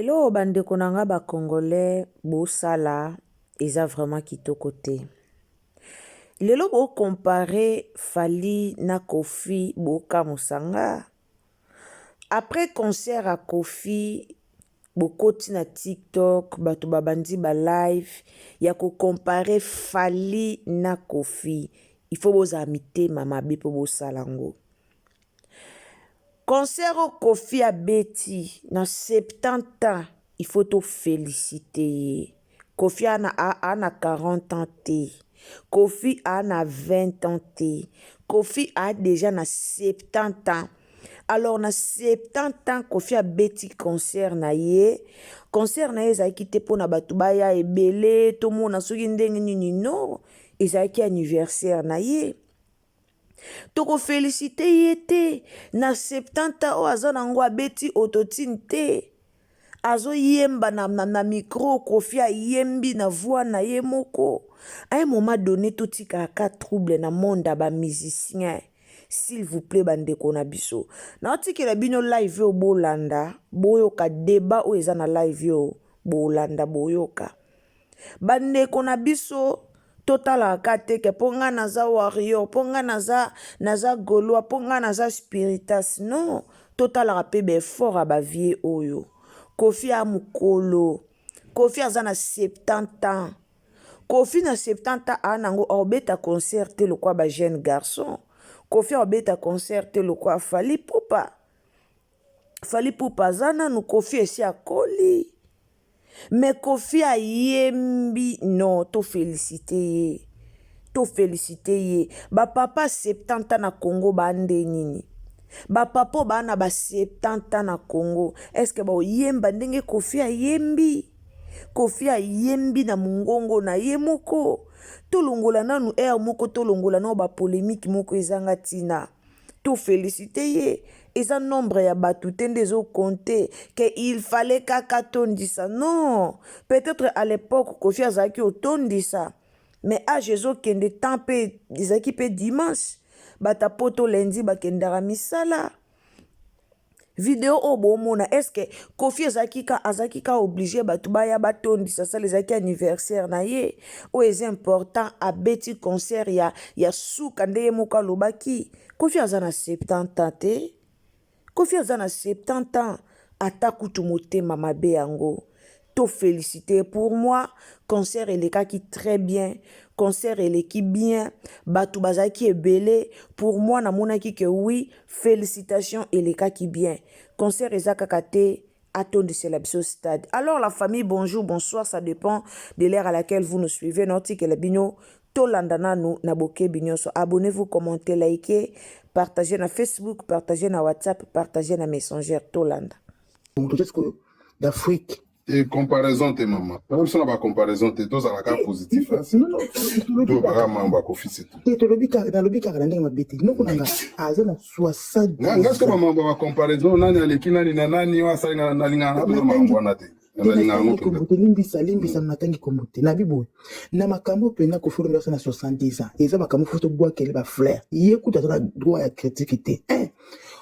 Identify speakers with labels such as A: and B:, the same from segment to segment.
A: Eloko ba ndeko na nga ba congolais bosala eza vraiment kitoko te. Lelo bo comparer Fally na Koffi bokamusa nga. Après concert ya Koffi bokoti na TikTok bato babandi ba live ya ko comparer Fally na Koffi. Il faut bozala mitema mabe mpo bosala yango. Concert oyo Koffi abeti na 70 ans il faut to feliciter ye. Koffi a na 40 ans te. Koffi a na 20 ans te. Koffi a dejà na 70 ans. Alors na 70 ans Koffi abeti concert na ye. Concert na ye ezalaki te mpona bato baya ebele tomona soki ndenge nini non, ezalaki anniversaire na ye. Toko felicite ye te na 70 ans oyo aza nango abeti autotune te azoyemba na, na, na micro Koffi ayembi na voix na ye moko. À un moment donné totikaka trouble na monde ya ba musiciens s'il vous plaît bandeko na biso. Naotikela bino live oyo bolanda boyoka debat oyo eza na live oyo bolanda boyoka. Bandeko na biso totalaka ka te ke mpo ngai naza warrior, mpo ngai naza, naza gaulois, mpo ngai naza spiritas. Non, totalaka mpe ba effort ya ba vieux oyo. Koffi a mokolo, Koffi aza na 70 ans. Koffi na 70 ans aa nango aobeta concert te lokola ba jeune garçon. Koffi aobeta concert te lokola Fally Ipupa. Fally Ipupa aza nanu, Koffi esi akoli. Mais Koffi ayembi non to felicite ye to felicite ye ba papa 70 ans na Congo ba nde nini ba papa oyo ba na ba 70 ans na Congo est ce que baoyemba ndenge Koffi ayembi Koffi ayembi na mongongo na ye moko tolongola nanu air moko tolongola nanu ba polemique moko ezanga ntina. To felicite ye eza nombre ya batu te nde ezo compte que il fallait kaka atondisa non peut etre à l'epoque koffi azalaki otondisa mais age ezo kende temps pe ezalaki pe dimanche bata poto lundi bakendaka misala. Video oyo bomona est ce que Koffi azalaki ka azalaki ka oblige bato baya batondisa sala ezalaki anniversaire na ye oyo eza important abeti concert ya, ya suka nde ye moko alobaki Koffi aza na 70 ans te Koffi aza na 70 ans ata kutu motema mabe yango To felicite pour moi concert elekaki très bien concert eleki bien batu bazalaki ebele pour moi namonaki que oui felicitations elekaki bien concert eza kaka te atondisela biso stade alors la famille bonjour bonsoir ça dépend de l'heure à laquelle vous nous suivez naotikela bino tolanda nanu na bokebi nyonso abonnez-vous commentez likez partagez na Facebook partagez na WhatsApp partagez na Messenger tolanda.
B: Moto sikoyo d'Afrique.
C: Te comparaison te mama. Na biso na ba comparaison te tozala ka positif. Tolobaka mambo ya Koffi c'est tout.
B: Te tolobi kaka nalobi kaka na ndenge mabe te. Noko na nga aza na 60.
C: Nga nga sikoyo ba mambo ya ba comparaison nani aleki nani na nani oyo asali nga nalingaka na biso makambo wana te. Nalinga yango
B: mpenza. Te limbisa limbisa natangi kombo te. Nabi boye na makambo mpenza Koffi Olomide aza na 70 ans eza makambo fo tobwakele ba fleurs ye kutu aza na droit ya critique te.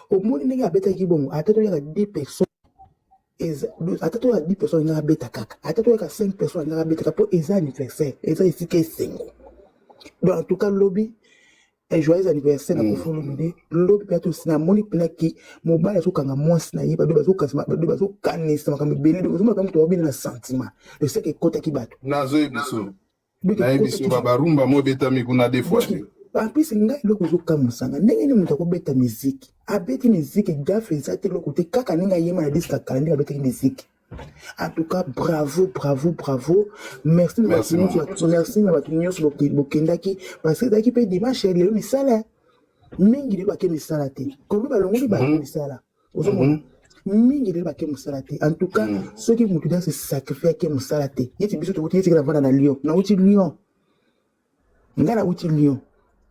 B: Omoni ndenge abetaki bongo ata toyaka 10 personnes eza ata toyaka 10 personnes alingaka abeta kaka ata toyaka 5 personnes alingaka abeta kaka mpo eza anniversaire eza esika esengo donc en tout cas lobi eh, joyeux anniversaire na Koffi Olomide lobi mpe ato namoni mpena ki mobali azokanga mwasi na ye bado bazokanisa makambo ebele ozomona mpe moto abina na sentiment le seke ekotaki bato
C: Nazoyebi nayebi so ba barumba mo ebetami kuna deux fois te.
B: En plus ngai eloko ezokamwisa nga ndenge nini moto akobeta miziki abeti miziki gafe eza te eloko te kaka ndenge ayema na disque kala ndenge abetaki miziki. En tout cas bravo bravo bravo merci na bato nyonso merci na bato nyonso bokendaki parce que ezalaki mpe dimanche lelo misala mingi lelo bake misala te komi balongoli bato misala ozomona mingi lelo bake mosala te. En tout cas soki motu da se sacrifie ake mosala te yeti biso tokoti yeti kala vanda na Lyon nauti Lyon ngai nauti Lyon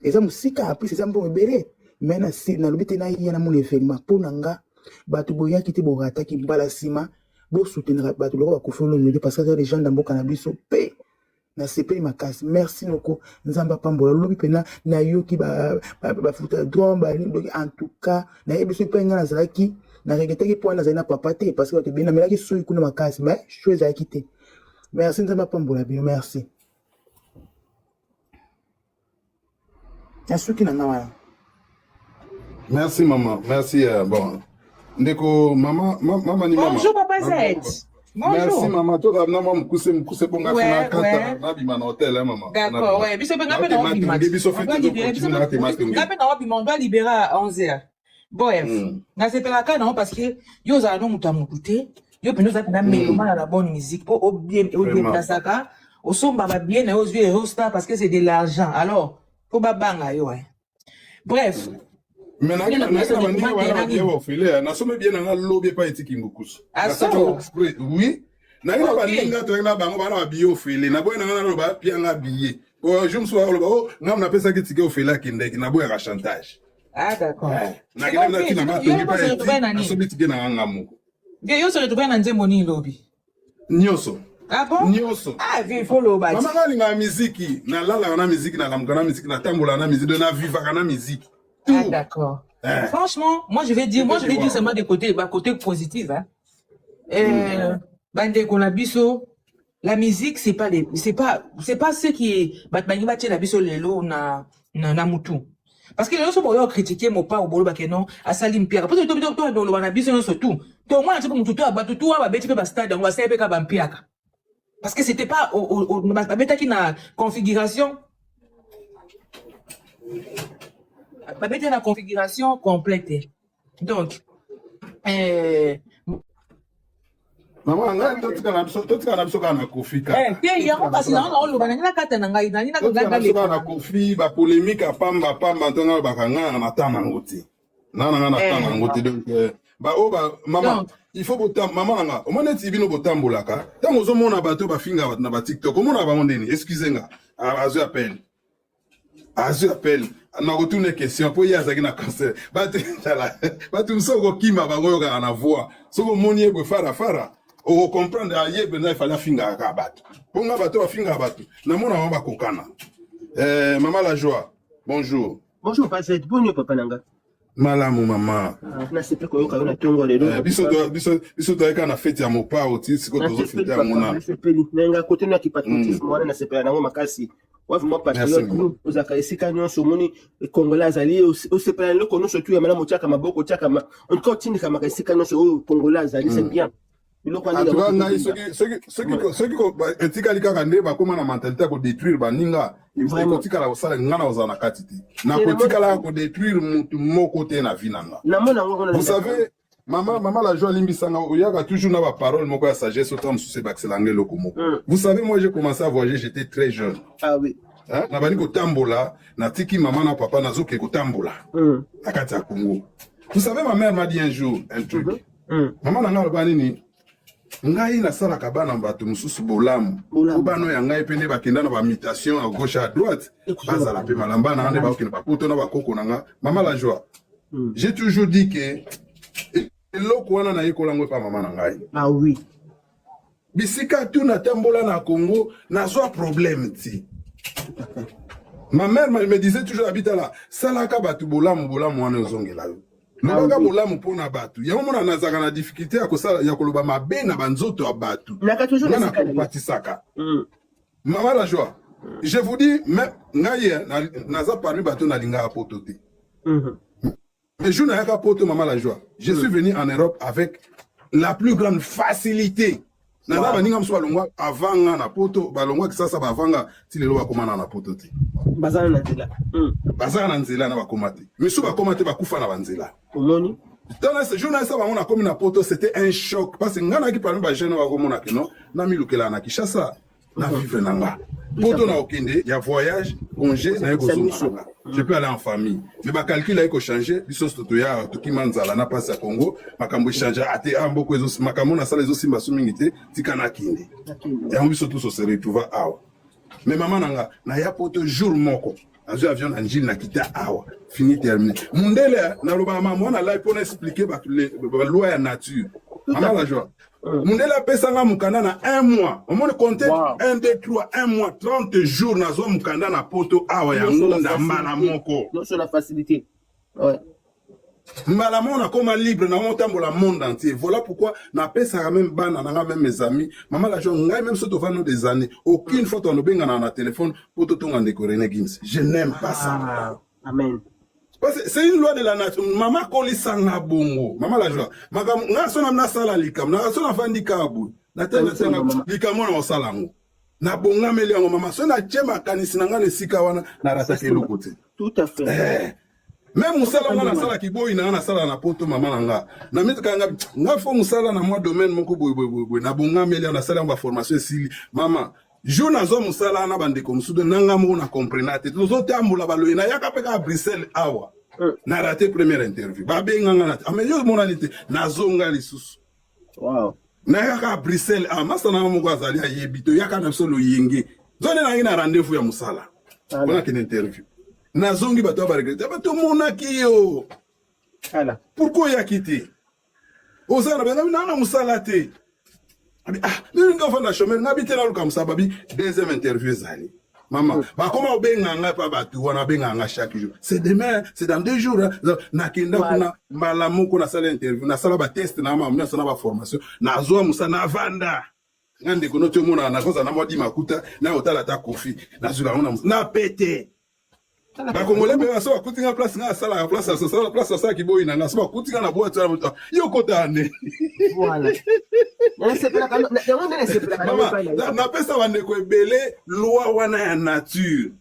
B: eza mosika en plus eza mbongo ebele mais nalobi te naya namona événement mpo na nga bato boyaki te borataki mbala nsima bosoutenir bato lokola baKoffi Olomide parce que aza legende ya mboka na biso mpe nasepeli makasi. Merci noko, Nzambe apambola. Lobi mpena nayoki bafuta drum. En tout cas nayebi so mpe ngai nazalaki. Na regrettaki mpo wana nazali na papa te parce que bato ebele namelaki soyi kuna makasi mais choix ezalaki te. Merci Nzambe apambola bino merci. Nasuki na nga wana.
C: Merci maman, merci euh, bon. Ndeko mama ma, mama ni mama.
D: Bonjour papa Z.
C: Bonjour. Merci maman, toi na mwa mukuse mukuse ponga
D: ouais,
C: na kata
D: ouais.
C: na bima na hôtel hein maman.
D: D'accord, ouais. Biso pe nga pe na obima.
C: Biso fe
D: to
C: continue na te matongi.
D: Nga pe na obima, on doit libérer à 11h. Bref, nasepelaka nango parce que yo ozala no moto ya motu te, yo mpenza oza mpenza mélomane na bonne musique mpo odeplasaka osomba ba billet na yo ozwi Eurostar parce que c'est de l'argent alors mpo babanga yo hein. Bref,
C: Mais na na na bandinga wana ba bien ofele nasombi bien na nga lobi epai etiki ngukusu.
D: Aso.
C: Oui. Naye na baninga toyaki na bango bana ba billet ofele naboyi na nga naloba pia nga billet. Po jour mosusu aloba oh nga napesaki ticket ofele akendeki naboyaka chantage.
D: Ah d'accord.
C: Nakendaki na tina matongi epai eti nasombi ticket na nga moko.
D: Bien yo se retrouver na nzembo nini lobi?
C: Nyonso.
D: Ah bon?
C: Nyonso.
D: Ah vie faut loba.
C: Mama nga alingaka miziki, nalalaka na miziki, nalamuka na miziki, natambolaka na miziki, donc navivaka na miziki.
D: Ah d'accord. Eh. Franchement, moi je vais dire, moi je vais dire seulement des côtés, bah, côté positif hein. Euh, mm. Bandeko na biso, la musique c'est pas les c'est pas c'est pas ce qui bato balingi batiela biso lelo na na, na mutu parce que lelo so boyo critiquer mopao boloba ke non asali mpiaka mpo toloba na biso nyonso tout tomona ti mutu to bato tu wana babeti mpe bastade yango basali mpe kaka bampiaka parce que c'était pas babetaki na configuration babetaki na configuration complète donc eh,
C: mama ngai totikala na biso totikala na biso kaka na kofi kaka
D: eh, te yango kasi nango naoloba nangi nakata na ngai nangi
C: totikala na biso kaka na kofi bapolemike ya pamba pamba ntongo alobaka ngai na temps nango te nga na nga na temps nango te donc euh, ba oyo ba mama il faut botam mama na nga omoni neti bino botambolaka ntango ozomona bato bafinga bato na batiktok omona bango ndeni excuse nga azwi appel azwi appel nakotuna question mpo ye azalaki na concert bato tala bato mosusu okokima bango oyokaka na voix soki omoni ye boye fara fara okokomprendre aye mpenza efali afingaka kaka bato mpo nga bato bafingaka bato namona bango bakokana eh, mama la joie bonjour
E: Bonjour Pazet, boni papa nanga.
C: Malamu mama.
E: Ah, nasepeli koyoka yo na ntongo lelo.
C: Eh, biso biso biso toyaka na fete ya mopao ti sikoyo tozofete yango na.
E: Nasepeli nanga kote na kipatriotisme mm. wana nasepela nango makasi. Wa vraiment patriote ozalaka esika nyonso omoni congolais azali osepela eloko nyonso tu ya malamu otiaka maboko otiaka en tout cas otindikamaka esika nyonso oyo congolais azali c'est mm. bien.
C: biloko wana en ngai soki soki soki soki etikali kaka nde bakóma na mentalité ya kodétruire baninga ekotikala kosala ngai na kozala na kati te nakotikala kodétruire motu moko te na vie na nga vous savez mama mama la joie alimbisa nga oyaka toujours na baparole moko ya sagesse ota mosusu ebakisela nga eloko moko mm. vous savez moi j'ai commencé à voyager j'étais très jeune
E: ah oui
C: hein? nabandi kotambola natiki mama na papa nazoke kotambola mm. na kati ya congo vous savez ma mère m'a dit un jour un truc mm -hmm. Mm. Mama na ngai aloba nini? Ngai nasalaka bana bato mosusu bolamu po bana oyo ya ngai mpe nde bakenda na bamutation à gauche à droite bazala mpe malamu bana nga nde bakokende bapoto na bakoko na nga mama la joie mm. j'ai toujours dit que eloko wana nayekola yango epa mama na ngai
E: ah oui
C: bisika tu natambola na Congo nazwa problème ti ma mère me disait toujours abitala salaka bato bolamu bolamu wana ezongela yo lobaka ah bolamu mpo na bato yango mona nazalaka na difficulté ya kosala ya koloba mabe na banzoto ya bato nga nakopatisaka mm. mama la joie je vous dis me ngai eh, naza parmi bato nalingaka poto te mm-hmm. mais jour nayaka poto mama la joie je suis mm. venu en Europe avec la plus grande facilité naza baninga mosusu balongwa avant nga na poto balongwa kisasa bavanga ti lelo bakoma na na poto te
E: baza na nzela
C: hmm. baza na nzela na bakoma te misusu bakoma te bakufa na banzela
E: omoni
C: tala jour nayesa bango nakomi na poto c'était un choc parce que ngai nayaki parmi bajeune oyo bakomona kino namilukelaka na kinshasa na vivre na nga poto na okende ya voyage congé naye kozonga na nga je peux aller en famille mais bacalcule aye kochange biso nyonso toya tokima nzala na mpasi ya congo makambo echange ate ah, mboko makambo nasala ezosimba so mingi te tika nakende yango biso tous se retrouva awa mais mama na nga naya poto jour moko nazwi avion na njili nakita awa fini terminé mundele nalobaka mama wana live mpo na explike bato baloi ya nature mama la joie mm. mundele apesa nga mokanda na un mois omoni compte 1 2 3 1 mois 30 jours nazwa mokanda na poto awa ya ngunda mbala moko
E: nyonso na facilité ouais.
C: Mbala moko nakoma libre, naotambola monde entier. Voilà pourquoi napesaka même bana na nga, même mes amis. Mama la joie, ngai même soki tovandi des années, aucune fois tondobengana na téléphone po totonga ndeko René Gims. Je n'aime pas ça.
E: Ah, amen.
C: Parce que c'est une loi de la nature. Mama kolisanga bongo. Mama la joie. Makambo nga so na nasala likambo. Na so nafandi kaka boye. Natena likambo na osala yango. Nabongameli yango mama. So natie makanisi na nga na esika wana, narataka eloko te.
E: Tout à fait.
C: Eh. Même mosala nga nasalaki boyi na nga nasala na poto, mama na nga na mitika nga nga fo mosala na mwa domaine moko boye boye boye boye, nabongameli yango, nasala yango, baformation esili. Mama, jour nazwa mosala wana, bandeko mosusu na nga moko na comprena te. Tozotambola baloye, nayaka mpe kaka Bruxelles awa, na raté première interview. Babenganga na te, ame yo omonani te, nazonga lisusu. Nayaka Bruxelles awa, masa na nga moko azali ayebi, toyaka na biso loyenge nzonde nangi na rendez-vous ya mosala mpona kende interview. Nazongi, bato ya baregretter, bato omonaki yo. Pourquoi oyaki te? Oza na benga na mosala te. Abi, ah, nini nga ofanda chômeur? Ngabi te, naluka mosala. Babi deuxième interview ezali. Mama, bakoma obenga ngai mpa bato wana, babengaka nga chaque jour, c'est demain, c'est dans 2 jours, hein. Nakenda kuna mbala moko, nasala interview, nasala batest na mama, nasala baformation, nazwa mosala, navanda. Nga ndeko no ti omonaka nakozala na mwa dima kuta na otala ata Kofi, nazwila yango na na pete. Bakongole mpe baso bakuti nga place nga asalaka, place asala, place asalaki boyi na nga. So bakuti nga na boîte wana, yo kota ane.
E: Voilà. Nasepelaka yango nde nasepelaka nango
C: Mama,
E: epai na yo.
C: Napesa bandeko ebele loi wana ya nature.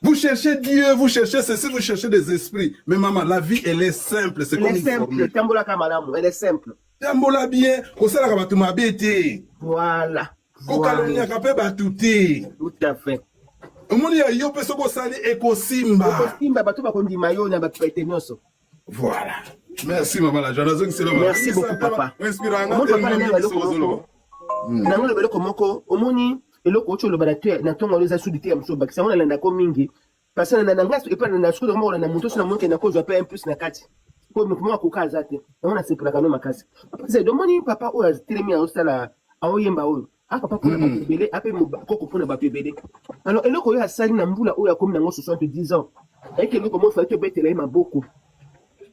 C: Vous cherchez Dieu, vous cherchez ceci, vous cherchez des esprits. Mais maman, la vie, elle est simple. C'est
E: Elle
C: comme
E: est
C: une
E: simple.
C: formule.
E: Tambolaka malamu, elle est simple.
C: Tambola bien, kosalaka bato mabe te. Kokaloniaka mpe bato te.
E: Tout à fait.
C: Omoni ya yo mpe soki osali, ekosimba.
E: Okosimba, bato bakondima yo na bato baete nyonso.
C: Voilà. Merci mama la joie. Nazongisela.
E: Merci beaucoup, papa.
C: Inspiranga.
E: Omoni papa na ngai, eloko moko nango loba, eloko moko omoni, eloko oti oloba na ntongo wana eza sudi te ya mosusu obakisa yango. Nalandako mingi parce que na ngai epai na sikoyo moko na moto so na moke nakozwa mpe un plus na kati po moto moko akoka aza te. Yango nasepelaka no makasi, papa Zed. Omoni papa oyo atelemi, aosala, aoyemba oyo a papa mpona bato ebele, ape koko mpona bato ebele. Alors eloko oyo asali na mbula oyo akomi nango 70 ans, ayeke eloko moko fali tobetela ye maboko.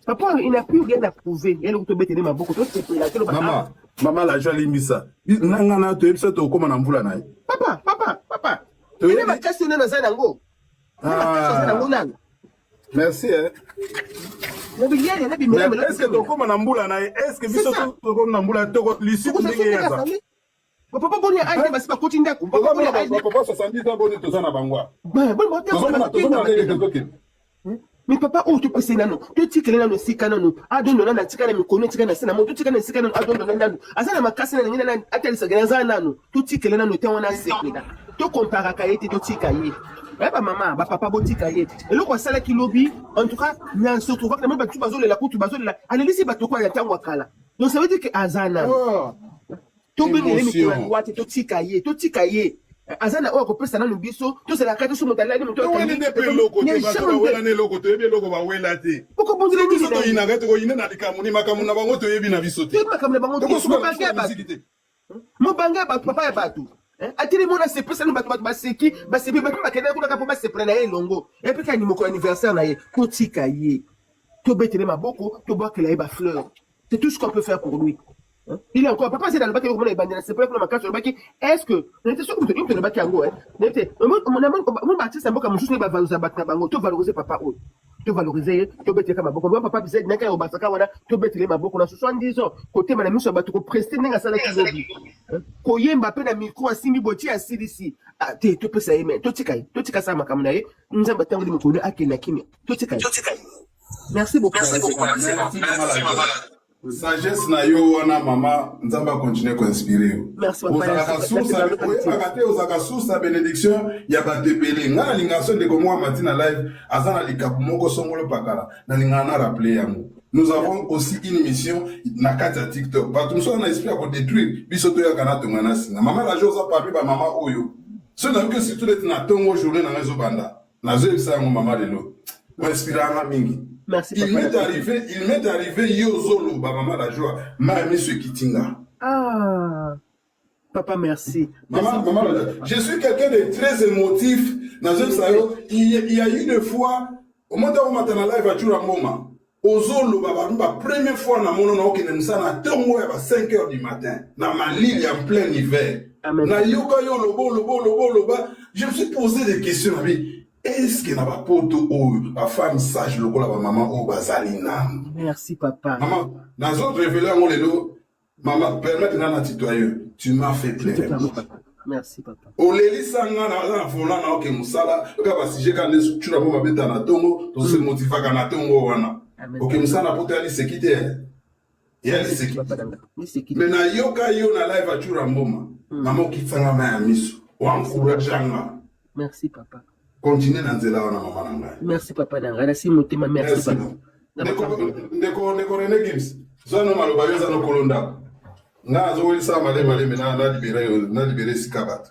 E: Papa oyo, il n'a plus rien à prouver. Ye eloko tobetela ye maboko, tosepela, toloba.
C: Mama, mama la joie, limbisa. Nanga na toyebisa tokóma na mvula na ye.
E: Papa, papa, papa.
C: Toyebi.
E: Ene makasi oyo nano aza nango, ene makasi aza nango nano.
C: Merci. Eh.
E: Na biliani na bimela.
C: Mais est-ce que tokóma na mbula na ye? Est-ce que biso
E: C'est ça.
C: tokóma na mbula toko lisusu ndenge ye aza?
E: Papa boni age basi bakoti ndako, papa boni age.
C: Papa 70 ans boni toza na bango.
E: Boni
C: Tozomona tozomona ndenge tozokende.
E: Mais papa oyo topesa nano, totikele nano esika nano adondo nano, atika na mikolo, etika na se na mo, totika na esika nano adondo nano, aza na makasi na ndenge nani atalisaka aza nano. Totikele nano te wana asepela, tokomparaka ye te, totika ye. Baya bamama, bapapa, botika ye. Eloko asalaki lobi, en tout cas na se retrouvaka na bato bazolela, kutu bazolela, alelisi bato kwa ya ntango ya kala. Donc ça veut dire que aza nano. Tobengele mikolo ya liwa te, totika ye, totika ye. Aza na oyo akopesa nano biso, tozalaka te so moto alali moto.
C: Toweli nde mpe eloko te, bato bawela na eloko, toyebi eloko bawela te.
E: Okobundela
C: biso
E: nini na ye?
C: Toyinaka tokoyina na likambo ni makambo na bango, toyebi na biso te.
E: Toyebi makambo na bango te.
C: Tokosuka na
E: Mobange
C: biso
E: ya
C: na
E: bato.
C: miziki te.
E: Mobange ya bato, papa ya bato. Atelemi wana, asepelisa bato, bato baseki, basepeli, bato bakendaki kuna kaka mpo basepela na ye elongo. Epe kaka ni mokolo anniversaire na ye, totika ye, tobetele maboko, tobwakela ye bafleur. C'est tout ce qu'on peut faire pour lui. Hein? Il est encore papa Zed. Alobaki eloko mona ebandela, sepela kuna makasi. Alobaki, est ce que nete soki moto moto alobaki yango nete mo baartiste ya mboka mosusu nde bavaloriser bato na bango. Tovaloriser papa oyo, tovaloriser ye, tobeteleka maboko. Mo papa Zed naka ya obasaka wana, tobetele maboko na 70 ans, kotema na miso ya bato, koprester ndenge asalaki lobi, hein? Koyemba mpe na micro asimbi botie, asilisi. Ah, te, topesa ye me totika ye, totika asala makambo na ye. Nzambe atangoli mokolo akende na kimia, totika ye. Merci beaucoup.
C: Merci, mama la sagesse na yo wana. Mama, Nzambe akontinue koinspirer yo.
E: Merci, papa.
C: Ozalaka source, oyebaka te, ozalaka source ya bénédiction ya bato ebele. Ngai nalingaka so ndeko moko amati na live, aza na likabu moko songolo pakala, nalingaka na rappeler yango. Nous avons aussi une mission na kati ya TikTok. Bato mosusu aza na esprit ya kodétruire biso, toyaka na tonga na singa. Mama la joie, oza parmi bamama oyo so nayoki surtout neti na ntongo, journée na ngai ezobanda, nazoyebisa yango. Mama, lelo oinspiranga mingi.
E: Merci,
C: Il
E: papa.
C: m'est arrivé, il m'est arrivé, yo ozoloba, mama la joie, mai miso ekitinga.
E: Ah papa, merci.
C: Maman,
E: Merci.
C: maman, je suis quelqu'un de très émotif. Nazoyebisa yo, il y a eu des fois, omota omata na live, acura mboma. Ozoloba bantu ba première fois na mono na okende mosala na ntongo ya ba 5 heures du matin na malili en plein hiver. Nayoka yo oloba oloba oloba oloba, je me suis posé des questions na bi est-ce que na ba poto oyo ba femme sage lokola ba mama oyo bazali nanu?
E: Merci papa.
C: Mama, nazo révéler yango lelo. Mama, permettre nga na tutoyer, tu m'as fait pleurer.
E: Merci papa.
C: Olelisa nga na na volant na oke musala, oka ba sujet ka ndesu tshura mo mabeta na tongo, to se mm. motivaka na tongo wana. Oke musala poto ya liseki te. Ya liseki. Mais na yoka yo na live a tshura mboma. Mm. Mama okitsanga ma ya miso. O encourager nga.
E: Merci papa.
C: Continue na nzela wana mama na ngai.
E: Merci papa na ngai. Nasi motema merci papa.
C: Ndeko ndeko ndeko René Gims. Zwa no maloba yo za no kolo ndako. Nga azowelisa maleme maleme na na libere yo na libere esika bato.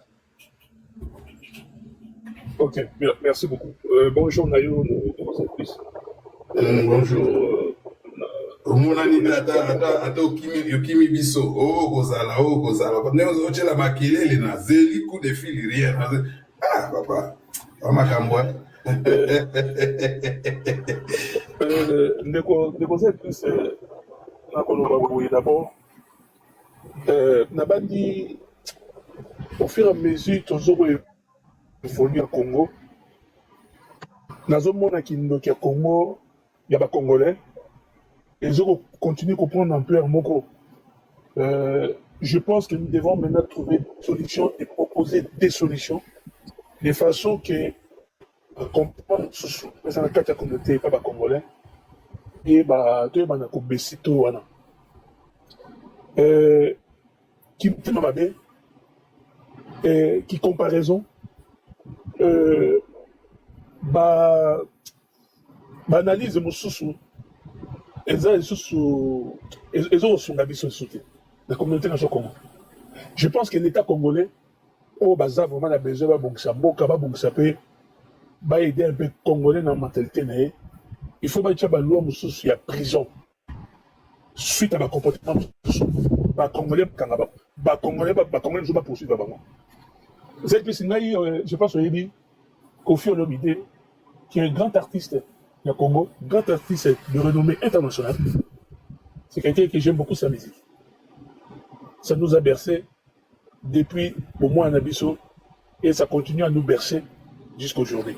F: Ok, merci beaucoup. Euh, bonjour Nayo, plus.
C: Euh, bonjour. Euh, omonani te ata ata ata okimi okimi biso okozala oh, okozala oh, ndenge ozotyela makelele na zeli coup de fil rien Ah, papa, makambo.
F: Euh, ndeko ndeko zai plus euh, nakoloba boye d'abord euh, nabandi au fur et à mesure tozo koevolue ya Congo nazomona kindoki ya Congo ya ba congolais ezo continuer ko prendre ampleur moko euh, je pense que nous devons maintenant trouver des solutions et proposer des solutions de façon que comprendre mosusu eza na kati ya communauté epa bacongolais eyeba toyebana kobesi to wana euh, kimotema mabe euh, ki comparaison euh, ba Ba analyse mosusu eza lisusu ezo kosunga biso lisusu te na communauté na biso Congo. Je pense que l'État congolais oyo baza vraiment na besoin babongisa mboka, babongisa pe ba aider un peu congolais na mentalité na ye, il faut batia ba loi mosusu ya prison suite à ba comportement mosusu ba congolais bakanga bango, ba congolais ba congolais mosusu ba poursuivre bango. ZPC ngai euh, je pense oyebi Koffi Olomide qui est un grand artiste ya Congo, grand artiste de renommée internationale. C'est quelqu'un que j'aime beaucoup sa musique. Ça nous a bercé depuis au moins Nabiso et ça continue à nous bercer jusqu'aujourd'hui.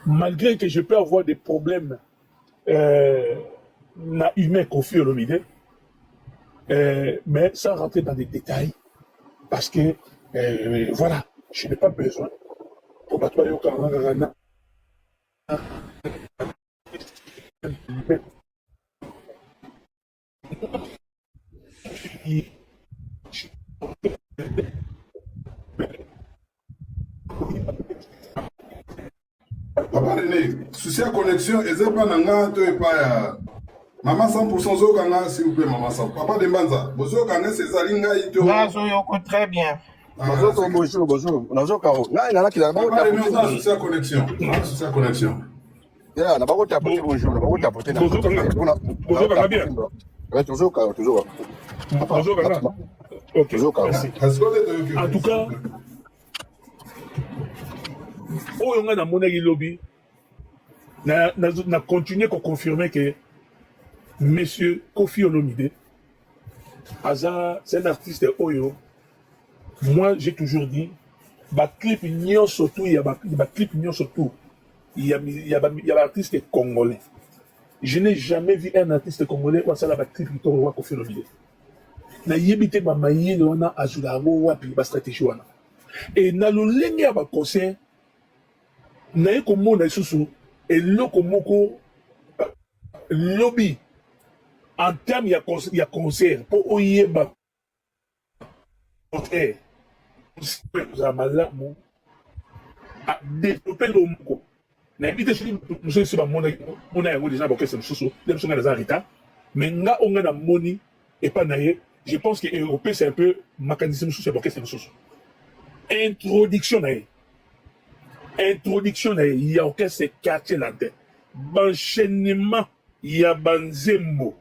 F: Malgré que je peux avoir des problèmes euh, na humain Koffi Olomide, euh, mais sans rentrer dans des détails, parce que euh, voilà, je n'ai pas besoin pour bato bayoka nga
C: Papa René, souci ya connexion eza epa na nga to epa ya mama 100% ozoyoka nga s'il vous plaît mama 100 papa Dembanza bozoyoka nga se ezali ngai to
G: Nazoyoka très bien.
C: Ah,
H: Nazoka bonjour bonjour nazoka ngai nalaki na
C: bango Papa René oza souci ya connexion souci ya connexion
H: Yeah, na bango tapote bonjour na bango tapote na
F: Bozoka nga. Bozoka nga bien.
H: Ouais, tozoka tozoka.
F: Bozoka nga. Ok.
H: Tozoka.
F: Merci. En tout cas, oyo nga namonaki lobi na, na, na continuer ko confirmer que monsieur Koffi Olomide aza c'est un artiste oyo moi j'ai toujours dit ba clip nyonso tout ya ba, ba clip nyonso tout ya ya ba, ya ba artiste congolais je n'ai jamais vu un artiste congolais oyo asala ba clip kitoko lokola Koffi Olomide nayebi te ba mayele wana azwela yango wapi ba stratégie wana e na lolenge ya ba concert naye komona lisusu eloko moko lobi en terme ya, ya concert mpo oyeba concert kozala malamu adeveloppe lo moko nayebi te soki mosusu esi bamonaki mona yango deja na baorchestre mosusu nde biso ngai naza en retard mais nga oyo ngai namoni epai na ye je pense que ekopesa un peu makanisi mosusu ya baorchestre mosusu introduction na ye introduction na ye ya orchestre quartier latin baenchaînement ya banzembo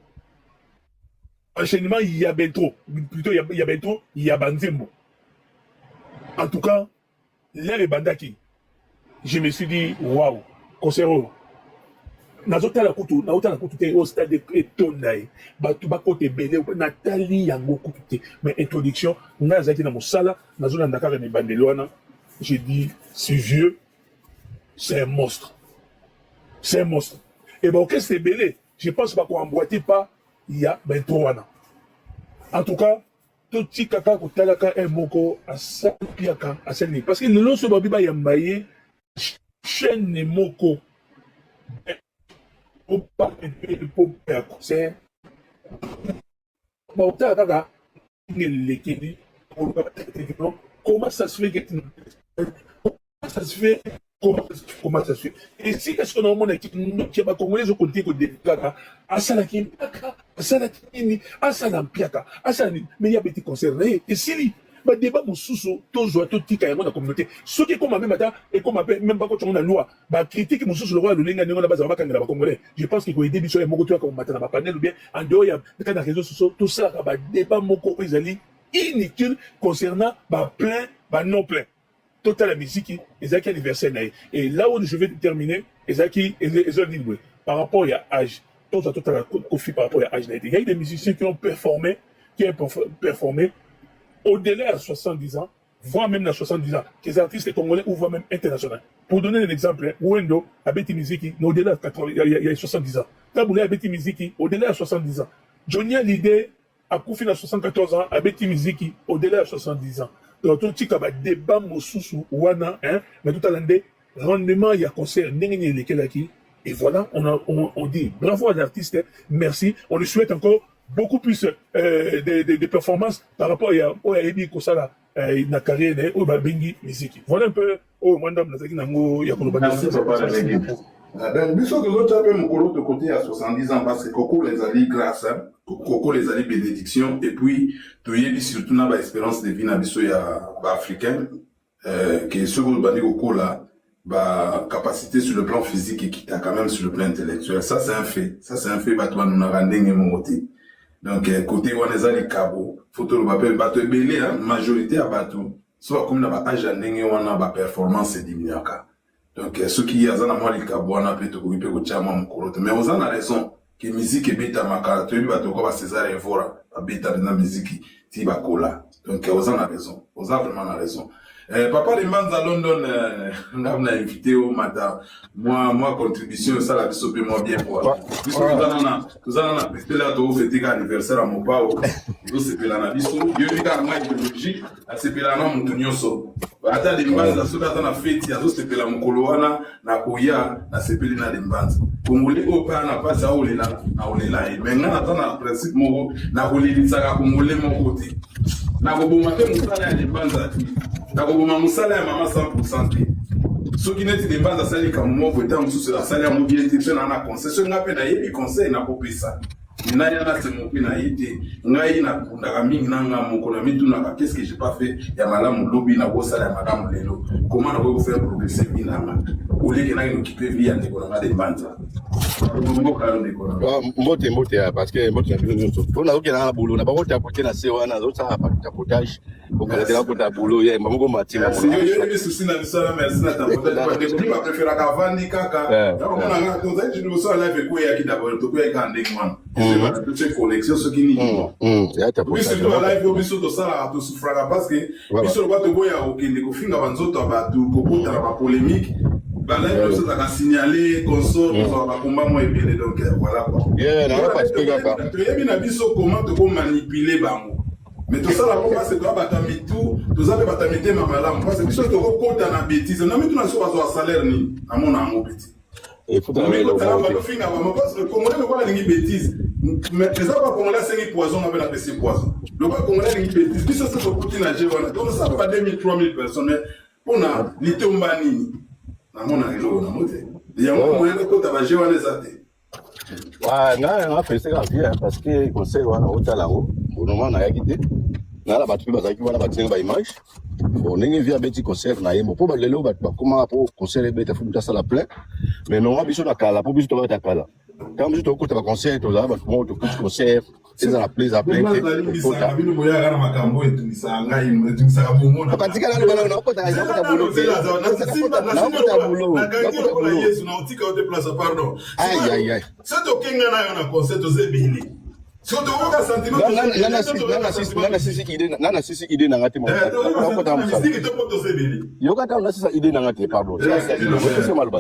F: enchaînement ya baintro plutôt ya, ya baintro ya banzembo en tout cas l'heure ebandaki je me suis dit waouh concert oyo Nazotala kutu, naotala kutu te oyo stade etonda ye, bato bakota ebele, natali yango kutu te. Mais introduction, ngai azalaki na mosala, nazolanda kaka na ebandeli wana, j'ai dit ce vieux, c'est un monstre, c'est un monstre. Et baorchestre ebele, je pense bakoemboîte pas ya baintro wana. En tout cas, totika kaka kotalaka un moko asali piaka, asali nini, parce que lelo so babi bayamba ye chaîne moko po ya concert, baotala kaka ndenge elekeli. Comment ça se fait que, comment ça se fait, comment ça se fait? Esika soki naomona ndoki ya bakongolais ezokontinue kodeli kaka, asalaki mpiaka, asalaki nini, asala mpiaka, asala nini, mais ye abeti concert na ye, esili. Badébat mosusu tozwa, totika yango na communauté. Soki ekóma même, ata ekóma mpe même bakotia yango na loi, bacritique mosusu lokola lolenga ndenge wana bazala bakangela bacongolais, je pense que koaider biso ya moko, toyaka komata na bapanel ou bien en dehors ya kaka na réseaux sociaux, tosalaka badébat moko oyo ezali inutile concernant baplein, banon plein. Totala miziki, ezalaki anniversaire na ye. Et là où je vais terminer, ezalaki eza nini boye par rapport ya âge. Tozwa, totala Kofi par rapport ya âge na ye te. Il y a eu des musiciens qui ont performé, qui ont performé au-delà de 70 ans, voire même dans 70 ans, des artistes congolais ou voire même internationaux. Pour donner un exemple, Wendo abeti miziki au-delà de 80, il y a 70 ans. Tabu Ley abeti miziki au-delà de 70 ans. Johnny Hallyday akufi na 74 ans, abeti miziki au-delà de 70 ans. Donc totika ba débat mosusu wana, hein, mais tout à l'heure rendement ya concert ndenge nini elekelaki. Et voilà, on dit bravo à l'artiste, merci, on lui souhaite encore beaucoup plus de performances par rapport ya oyo ayebi kosala na carrière na ye oyo babengi miziki. Voilà un peu oyo mwa ndambo nazalaki nango ya koloba.
C: Merci, papa. Donc biso tozotya mpe mokolo to côté ya 70 ans, parce que kokola ezali grâce, kokola ezali bénédiction. Et puis toyebi surtout na baespérance de vie na biso ya baafricain ke soki obandi kokola, bacapacité sur le plan physique ekitaka, même sur le plan intellectuel. Ça, c'est un fait, ça, c'est un fait. Bato banunaka ndenge moko te. Donc côté wana eza likabo. Faut toloba mpe bato ebele, majorité ya bato so bakomi na baage ya ndenge wana, baperformance ediminuaka. Donc soki aza na mwa likabo wana mpe, tokoki mpe kotia mwa mokolo te. Mais oza na raison ke miziki ebetamaka. Toyebi bato kwa bacésar Evora, babeta mpenza miziki ti bakola. Donc oza na raison, oza vraiment na raison. Papa Limbanza London, nga na invité o mata mwa contribution osala biso mpe mwa bien po biso toza na pestela, tokofete ka anniversaire ya Mopao, tozosepela na biso. Yoyebi kaka mwa idéologie, asepela na motu nyonso, ata Limbanza soki aza na feti, azosepela mokolo wana na koya. Nasepeli na Limbanza. Kongole oyo mpe na mpasi aolela, naolela ye. Mais nga naza na principe moko, nakolelisaka kongole moko te. Nakoboma te mosala ya Limbanza te, nakoboma mosala ya mama 100 te. Soki neti Limbanza asali likambo moko, eta mosusu asali yango bien te, mpe na conseil, soki nga mpe nayebi conseil nakopesa naya na semoki na ye te. Ngai nakundaka mingi na nga moko, na mitunaka: qu'est ce que j'ai pas fait ya malamu lobi, nakosala ya malamu lelo? Comment nakoki kofaire progresser vie na nga oleke naki nokipe vie ya ndeko na nga Limbanza? Mboka yo, ndeko na.
H: Mbote, mbote ya, parce que mbote na bino nyonso. Mpo nazokenda na boulot na bango, tapote na se wana, nazosala tapotage, okanatela kota boulot ye moko matinga.
C: Yoyebi susi na biso na merci na tapotage. Bandeko mingi bapréféraka avandi kaka yakomona nga tozali liboso ya live, ekweyaki d'abord, tokweyaki kaka ndenge wana, totie connexion soki nini. Biso to live oyo biso tosalaka, tosouffraka, parce que biso lokwa toboya kokende kofinga banzoto ya bato, kokota na bapolémique, balive nyonso ezalaka signalé, consort, tozwaka bakomba mwa ebele. Donc voilà quoi, toyebi na biso comment tokomanipuler bango, mais tosala ngo parce toza bato ya mitu, toza mpe bato ya mitema malamu, parce biso tokokota na bétise na mitu na biso. Bazwa salaire nini? Namona yango peti ofinga bango, parce que congolais lokola alingi bétise, mais eza ba congolais asengi poison, nga mpe napesi poison. Lokola congolais alingi bétise, biso so tokuti na je wana, tozosala ba 2000, 3000 personnes, mais mpona litomba nini? Namona eloko nango te. Yango moyen ekota baje wana eza te.
H: Ngai nga félicité kaka bien, parce que conseil wana otala yango bonoma nayaki te, nala bato mpe bazalaki wana, batinga baimage. Bon, ndenge vi abeti concert na ye mo, mpo lelo bato bakóma mpo concert ebeta, faut moto asala plein. Mais nonga biso na kala, mpo biso tobeta kala, ntango biso tokota baconcert, tozala bato moko tokuti concert. Ezala plein, ezala plein te.
C: Tokota. Bino boyaka na makambo etungisaka ngai, etungisaka bongo na.
H: Papa tika naloba na nakota nakota boulot te. Nakota boulot.
C: Nakangi lokola Yesu na otika yo te place pardon.
H: Aïe aïe aïe.
C: Soki tokenga na yo na concert toza ebele. Soki tokoka sentiment
H: nga nasisi idée na nga te nakota mosala. Yoka ntango nasisa idée na nga te pardon. Tika maloba.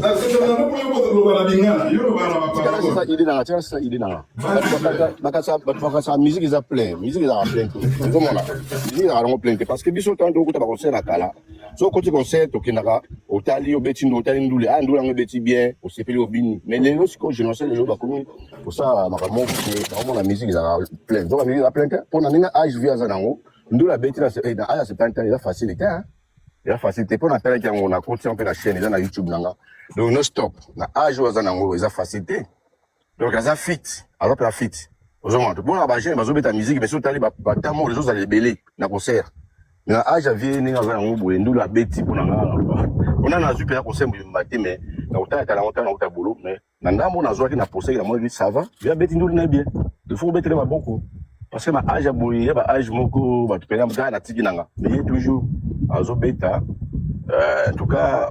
H: Tika nasisa idée na nga, tika nasisa idée na nga. Bato bakasa musique eza plein, musique ezalaka plein te. Ozomona musique ezalaka nango plein te parce que biso ntango tokokuta baconcert na kala, soki okoti concert tokendaka otali obeti ndo otali ndule, ah ndule yango ebeti bien, osepeli obini. Mais lelo sikoyo génération lelo bakomi kosala makambo moko boye, bakomona musique ezalaka plein. Nzoka musique eza plein te mpo na ndenge âge vie aza nango, ndule abeti na âge ya 70 ans eza facile te. Eza facile te mpo natalaki yango na koti yango mpe na chaîne eza na YouTube na nga. Donc non stop na âge oyo aza nango eza facile te. Donc aza fit, aza pena fit. Ozomona to bona ba jeune bazobeta musique mais soki otali ba temps moko ezozala ebele na concert. Mais na âge ya vieux ndenge aza nango boye ndule abeti mpo na nga naloba. Mpona nazwi mpenza concert mobimba te mais na kotalatala yango ntango nauta boulot mais na ndambo nazwaki na posaki namonaki ça va, vieux abeti ndule na ye bien. Il faut kobetela maboko parce que ba âge ya boye ya ba âge moko bato mpenza kaka natiki na nga mais ye toujours azobeta. En tout cas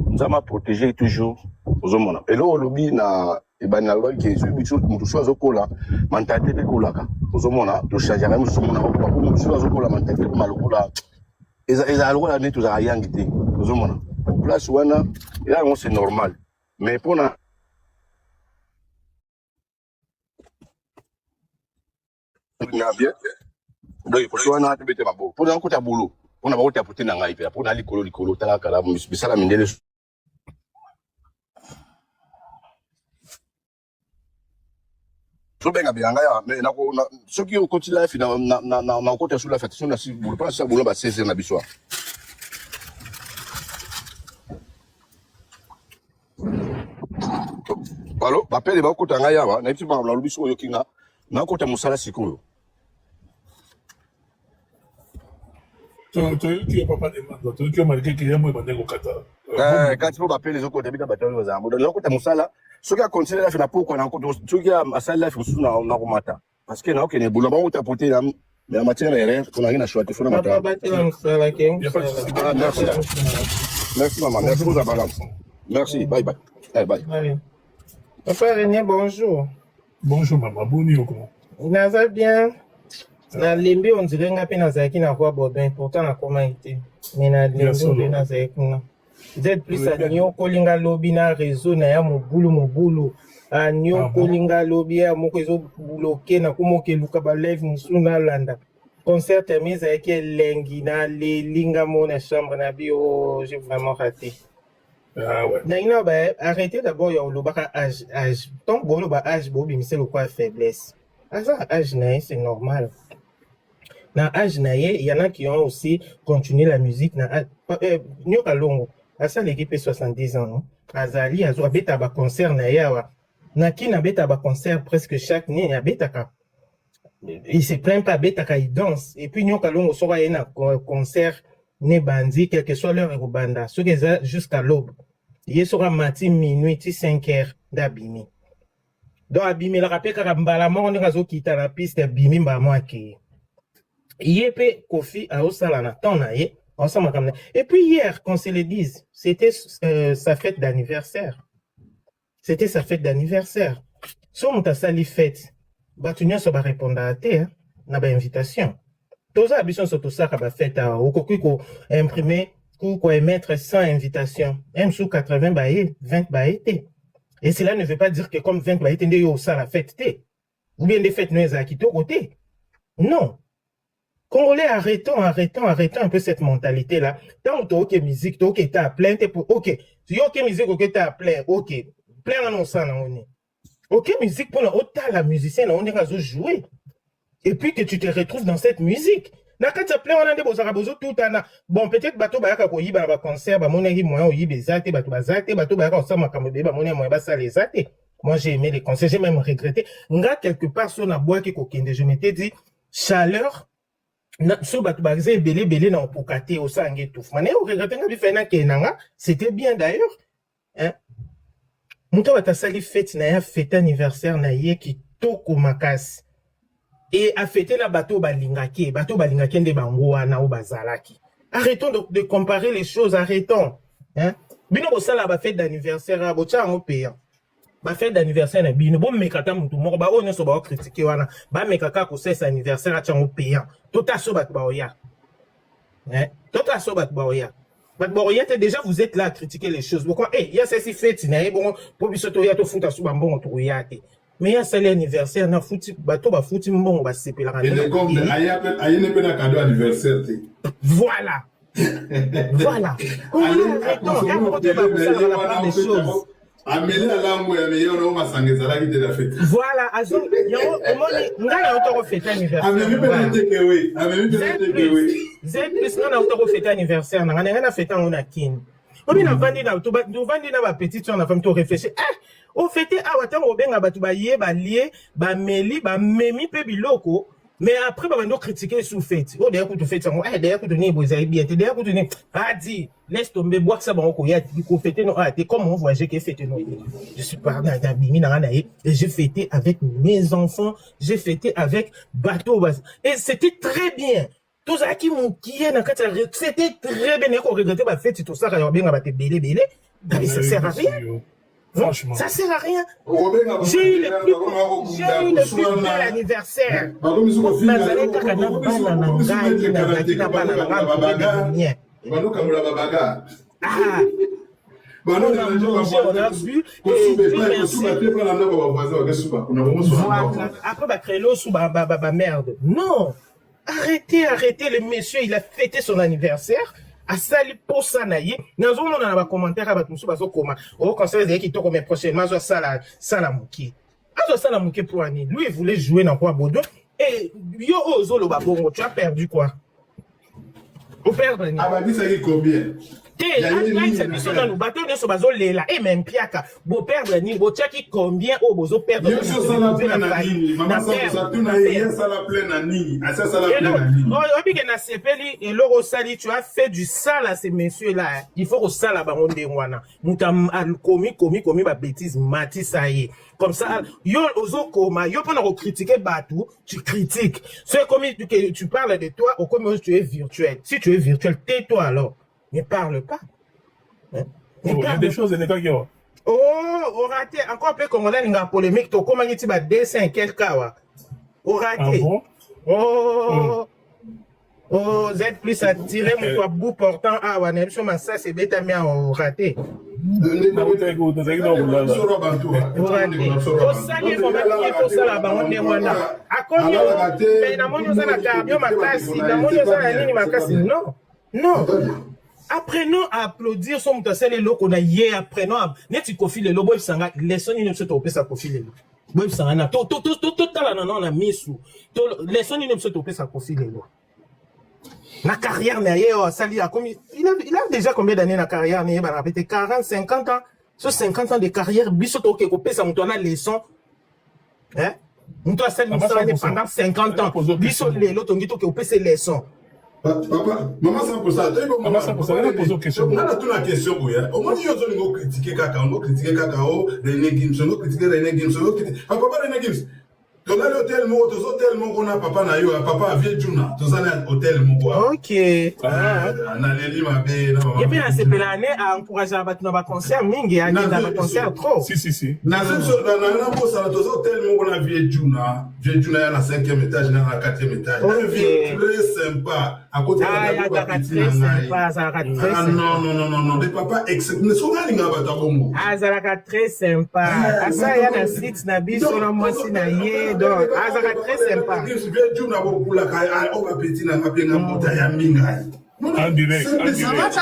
H: Nzambe a protéger toujours. Ozomona eloko olobi na ebandi nalobaki ke soki biso moto soki azokola mentalité mpe ekolaka. Ozomona tochangeaka ye mosusu omona po moto soki azokola mentalité ekoma lokola ezala lokola nde tozalaka yangi te. Ozomona place wana eza yango c'est normal mais mpona na bien donc koto wana tobete maboko mpona nakota bolo mpona bakota pote na ngai mpe mpona likolo likolo tala kala misala mindele zobenga benga ngai awa mais soki okoti life nakokota su life ate so bolo mpona sisa bolo ba 16 heures na biso awa. Alo, bapele bakota ngai awa nayebi makambo nalobi soki oyoki nga nakota mosala sikoyo.
F: Toyoki yo papa Demando, toyoki yo malgré que ya mo ebandaki kokata.
H: Kati mpo bapele ezokota bika bato oyo bazala moto nakota mosala soki akontinue life na pokwa nakota soki asali life mosusu nakomata parce que naokende boulot bango tapote na mais en matière ya erreur mpona ngai na choix te fona
G: mata. Papa batela mosala ke
H: mosala. Ah, merci. Merci maman, merci pour la balance. Merci, bye bye. Eh, bye.
G: Allez. Papa René, bonjour.
F: Bonjour maman, boni yo comment?
G: Naza bien. Nalembi on dirait nga mpe nazalaki na roi Baudouin pourtant nakomaki te mais nalembi on dirait nazalaki kuna. Z plus anyokoli nga lobi na réseau na ya mobulu mobulu anyokoli nga lobi ya moko ezo bloquer na komo keluka ba live mosusu nalanda. Concert terminé ezalaki elengi naleli nga mo na chambre na bi oh j'ai vraiment raté.
F: Ah ouais.
G: Ndenge na ba arrêtez d'abord ya olobaka âge âge. Tant boloba âge bobimisa lokola faiblesse. Aza âge na ye c'est normal. Na âge na ye, il y en a qui ont aussi continué la musique na Nyoka Longo asaleki pe 70 ans non? Azali azo abeta ba concert na ye awa. Na Kin abeta ba concert presque chaque nini abetaka. Il se plaint pas abetaka il danse et puis Nyoka Longo soki aye na concert ne bandi quelle que soit l'heure ekobanda soki eza jusqu'à l'aube ye soki amati minuit ti 5 heures nde abimi. Donc abimelaka pe kaka mbala moko ndenge azokita na piste abimi mbala moko akei. Ye pe Koffi azosala na temps na ye, azosala makambo na ye. Et puis hier, qu'on se le dise, c'était sa fête d'anniversaire. C'était sa fête d'anniversaire. So moto asali fête, bato nyonso ba répondaka te hein, na ba invitation. Toza biso nyonso tosalaka ba fête awa, okoki ko imprimer ou ko émettre 100 invitations, même sous 80 baye, 20 baye te. Et cela ne veut pas dire que comme 20 baye te nde yo osala fête te. Ou bien nde fête no ezala kitoko te. Non. Congolais, arrêtons, arrêtons, arrêtons un peu cette mentalité-là. Tant que ok musique, ok t'as plein, t'es pour ok. Si ok musique, ok t'as plein, ok. Plein on ça on est. Ok musique pour la la musicien on est à jouer. Et puis que tu te retrouves dans cette musique. Na kati ya plein wana nde bozalaka bozotutana. Bon, peut-être bato bayaka koyiba na ba concert, bamonaki moyen oyiba eza te, bato baza te, bato bayaka kosala makambo ebele, bamonaki moyen basala eza te. Moi, j'ai aimé les concerts, j'ai même regretté. Nga, quelque part, so nabwaki kokende, je m'étais dit, chaleur, na, so bato baza ebele ebele na okoka te, osala nge étouffement. Na yo regretté nga bifa na kende na nga, c'était bien d'ailleurs. Hein? Moto bato asali fête na ye, fête anniversaire na ye kitoko makasi. Et a fêté na bato balingaki ye, bato balingaki ye nde bango wana oyo bazalaki. Arrêtons de, de comparer les choses, arrêtons. Hein? Bino bosala ba fête d'anniversaire, ah, botia yango payant. Ba fête d'anniversaire na bino, bomeka ata mutu moko, ba oyo nyonso bao critiquer wana, bameka kaka kosalisa anniversaire atia yango payant. Tota so bato baoya. Hein? Tota so bato baoya. Bato baoya te, déjà vous êtes là à critiquer les choses. Pourquoi? Eh, ya sesi fête na ye bongo, po biso toya tofuta su ba mbongo tokoya te. Mais ya sali anniversaire na futi bato bafuti mbongo basepelaka
C: nde ayene mpe na cadeau anniversaire te.
G: Voilà. Voilà.
C: Ameli alango ya meilleur na masanga ezalaki te na fete.
G: Voilà, azo yango omoni ngai na auto ko fete anniversaire.
C: Amemi mpe na take away, amemi mpe na take away.
G: Z plus ngai na auto ko fete anniversaire na ngai na ngai na fete yango na Kin. Obi na vandi na to vandi na ba petite soeur na famille to réfléchir. Eh, o fete awa tango obenga bato baye balie, bameli, bamemi pe biloko. Mais après babandi o critiquer sous fete. Oh d'ailleurs kutu fete yango, eh d'ailleurs kutu nini boye ezali bien te, d'ailleurs kutu nini. Ah dit, laisse tomber bwakisa bango koya ko fete no ah te comme on voyager ke fete no. Je suis pas na na bimi na na ye et j'ai fêté avec mes enfants, j'ai fêté avec bateau et c'était très bien. Tozalaki mokie na kati ya c'était très bien nayeko regretter ba feti tosaka ya kobenga bato ebele ebele mais ça sert à rien.
F: Franchement.
G: Ça sert à rien. J'ai eu le plus, j'ai eu le plus bel anniversaire. Nazali kaka na bana na ngai, nazalaki na bana na ngai entouré de mien. Ah. On a mangé, on a bu, et Dieu merci. Voilà. Après, bah, créer l'eau sous, bah, bah, bah, bah, merde. Non. Arrêtez, arrêtez, le monsieur, il a fêté son anniversaire. asali posa na ye nazomona na bacommentaire ya bato mosusu bazokoma o concert ezalaki kitoko mais prochainement azo sala sala moke azo sala moke mpo ya nini lui il voulait jouer na roi Baudouin et yo oyo ozoloba bongo tu as perdu quoi operdre nini
C: abakisaki combien
G: te alakisa biso nanu bato nyonso bazolela e me mpiaka boperdre nini botiaki combien oyo bozoperdre oyebi ke nasepeli eloko osali tu as fait du sale à ce monsieur là il faut kosala bango ndenge wana moto akomi komi komi babétise matisa ye comme ça yo ozokoma yo mpona kokritike bato tu critiques so ekomi que tu parles de toi okomi oyo tu es virtuel si tu es virtuel tais-toi alors ne parle pas
F: hein? Ne oh, il y a des choses elekaki awa
G: oh orate encore mpe congolais alingaka polémique tokomaki ti ba 200 quelque awa orate ah
F: bon?
G: oh, mm. Oh, Z plus a tiré moto ya bout portant awa na biso masasi ebetami awa orate. Osali vraiment bien kosala bango ndenge wana. Akomi mais namoni oza na cardio makasi, namoni oza na nini makasi. Non, non. Apprenons à applaudir so moto asali eloko na ye, apprenons à neti Koffi lelo boyebisa nga leçon nini biso tokopesa Koffi lelo. Boyebisa nga na to to to totalana nao na misu. To leçon nini biso tokopesa Koffi lelo. Na carrière na ye oyo asali akomi il a déjà combien d'années na carrière na ye bana pete 40 50 ans so 50 ans de carrière biso tokoki kopesa moto wana leçon hein moto asali mosala ne pendant 50 ans biso lelo tongi toke opesa leçon
C: Papa, maman 100%, toyebi
F: Maman 100%, nana pose question.
C: Nana tuna question boye. Omoni yo ozolinga okritike kaka, olinga okritike kaka o René Gims, olinga okritike René Gims, olinga okritike. Papa René Gims, tolali hotel moko, toza hotel moko na papa na yo, papa vieux Juna, toza na hotel moko.
G: Ok.
C: Ah, naleli mabe na mama.
G: Et puis nasepela ne a encourager bato na ba concert mingi, akenda ba concert trop.
F: Si si si.
C: Na biso na na bosana toza hotel moko na vieux Juna. Vieux Juna ya na 5e étage na na 4e étage. Un vieux très sympa. Akoti
G: ah,
C: na
G: azalaka très sympa, azalaka très
C: ah,
G: sympa.
C: Non non non non non, des papa exceptionnel. Soki alinga bato ya bongo.
G: Azalaka très sympa.
C: Eh,
G: Asa ya na site na biso na mwasi na ye donc azalaka très sympa.
C: Vieux Juna bokulaka oyo ba petit na nga pe nga mbota ya mingai.
F: En direct, en direct.
D: Maman 100%.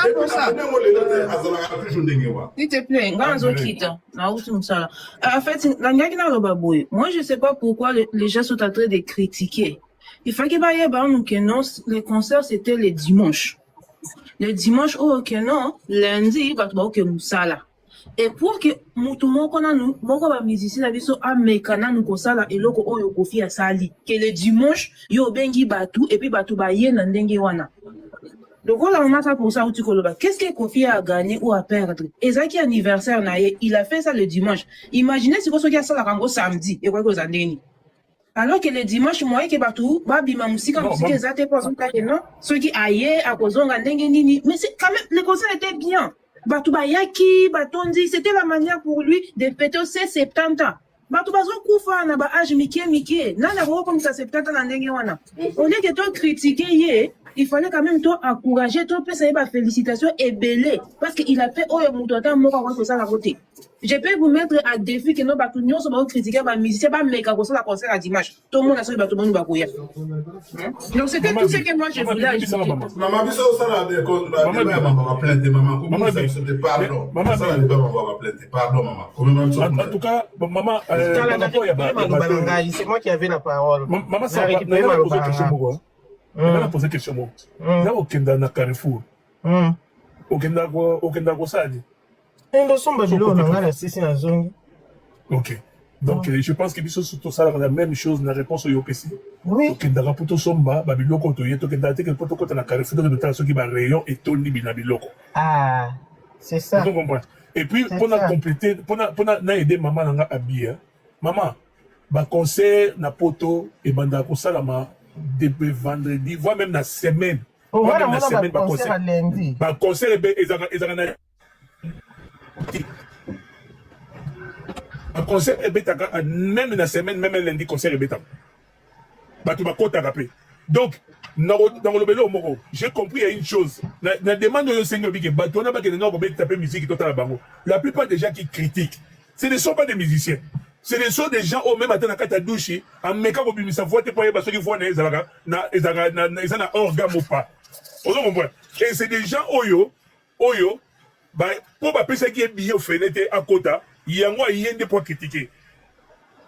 C: Azalaka toujours ndenge wana.
D: S'il te plaît, nga nazokita, nauti mosala. En fait, nalingaki naloba boye. Moi, je sais pas pourquoi les gens sont en train de critiquer. Il fallait bayeba nanu que non, le concert c'était le dimanche. Le dimanche oyo que non, lundi bato baoke mosala. Et pour que mutu moko nanu moko ba musicien na biso ameka nanu kosala eloko oyo Koffi asali que le dimanche yo obengi batu et puis batu baye na ndenge wana lokola mama sa pour ça auti koloba qu'est-ce que Koffi a gagné ou a perdre ezalaki anniversaire na ye il a fait ça le dimanche imaginez sikoyo soki asalaka yango samedi ekoki kozala ndenge nini. Alors que le dimanche moyen que bato babima mosika
F: Non,
D: mosika
F: mam-
D: eza te mpo azonga ke non soki aye akozonga ndenge nini mais c'est quand même le concert était bien bato bayaki batondi c'était la manière pour lui de fêter ses 70 ans bato bazokufa na ba age mike mike nani akoki komisa 70 ans na ndenge wana au lieu que to critiquer ye il fallait quand même to encourager topesa ye ba félicitation ebele parce que il a fait oyo moto ata moko akoki kosala yango te je peux vous mettre à défi que no bato nyonso bakocritiquer bamusicien bameka kosala concert ya dimanche tomona soki bato boni bakoya donc c'était
F: Maman
D: tout ce
F: Bi,
D: que moi je
F: Maman Bi,
D: voulais
F: limbisanga
D: ajouter
F: mama.
C: Mama biso osala
F: Maman
C: débat ya
F: Bi,
C: mambo ya plainte mama
F: Maman
C: kobimisa
F: Bi,
C: biso te
F: mais
C: pardon
F: Maman
C: osala
F: Bi,
C: débat mambo ya plainte pardon mama komema biso
F: en,
C: kuna
F: en tout cas, bon, maman, euh,
G: Tala,
F: par
G: na
F: rapport ya
G: récupéré
F: ba ya
G: maloba
F: bato
G: na
F: oyo,
G: ngai, c'est moi qui avais la parole.
F: maman
G: Na
F: Samba,
G: récupéré
F: nanga na
G: maloba
F: poser
G: na
F: question
G: nga.
F: moko, hein. Nanga na poser question moko. Na okenda na Carrefour, okenda ko okenda kosala nini?
G: Ndosomba
F: So
G: biloko
F: okoti
G: na ngai
F: Carrefour.
G: na sisi nazongi.
F: Ok. Donc, je pense que biso tosalaka la même chose na réponse oyo opesi.
G: Oui.
F: Tokendaka mpo tosomba babiloko oyo toye, tokendaka te mpo tokota na Carrefour tokende totala soki ba rayon etondi na biloko.
G: Ah, c'est ça.
F: Ozo comprendre? Et puis,
G: C'est
F: mpona
G: ça.
F: compléter, mpona na aider mama na nga abi, hein. Mama, baconcert na poto ebandaka kosalama depuis vendredi, voire même na semaine.
G: Oh,
F: Voire
G: wana
F: même na
G: mona
F: semaine
G: baconcert
F: baconcert.
G: ya lundi.
F: Baconcert ebe ezalaka na baconcert ebetaka même na semaine, même lundi concert ebetaka. Bato bakotaka mpe. Donc, nakoloba eloko moko, j'ai compris ya une chose na demande oyo osengi obi ke bato wana bakende na kobeta mpe musique totala bango. La plupart des gens qui critiquent, ce ne sont pas des musiciens, ce ne sont des gens oyo même ata na kati ya douche ameka kobimisa voix te mpo ayeba soki voix na ye ezalaka eza na organe ou pas. Ozo comprendre? Et c'est des gens oyo mpo bapesaki ye billet ofele te akota yango, aye nde mpo acritiquer.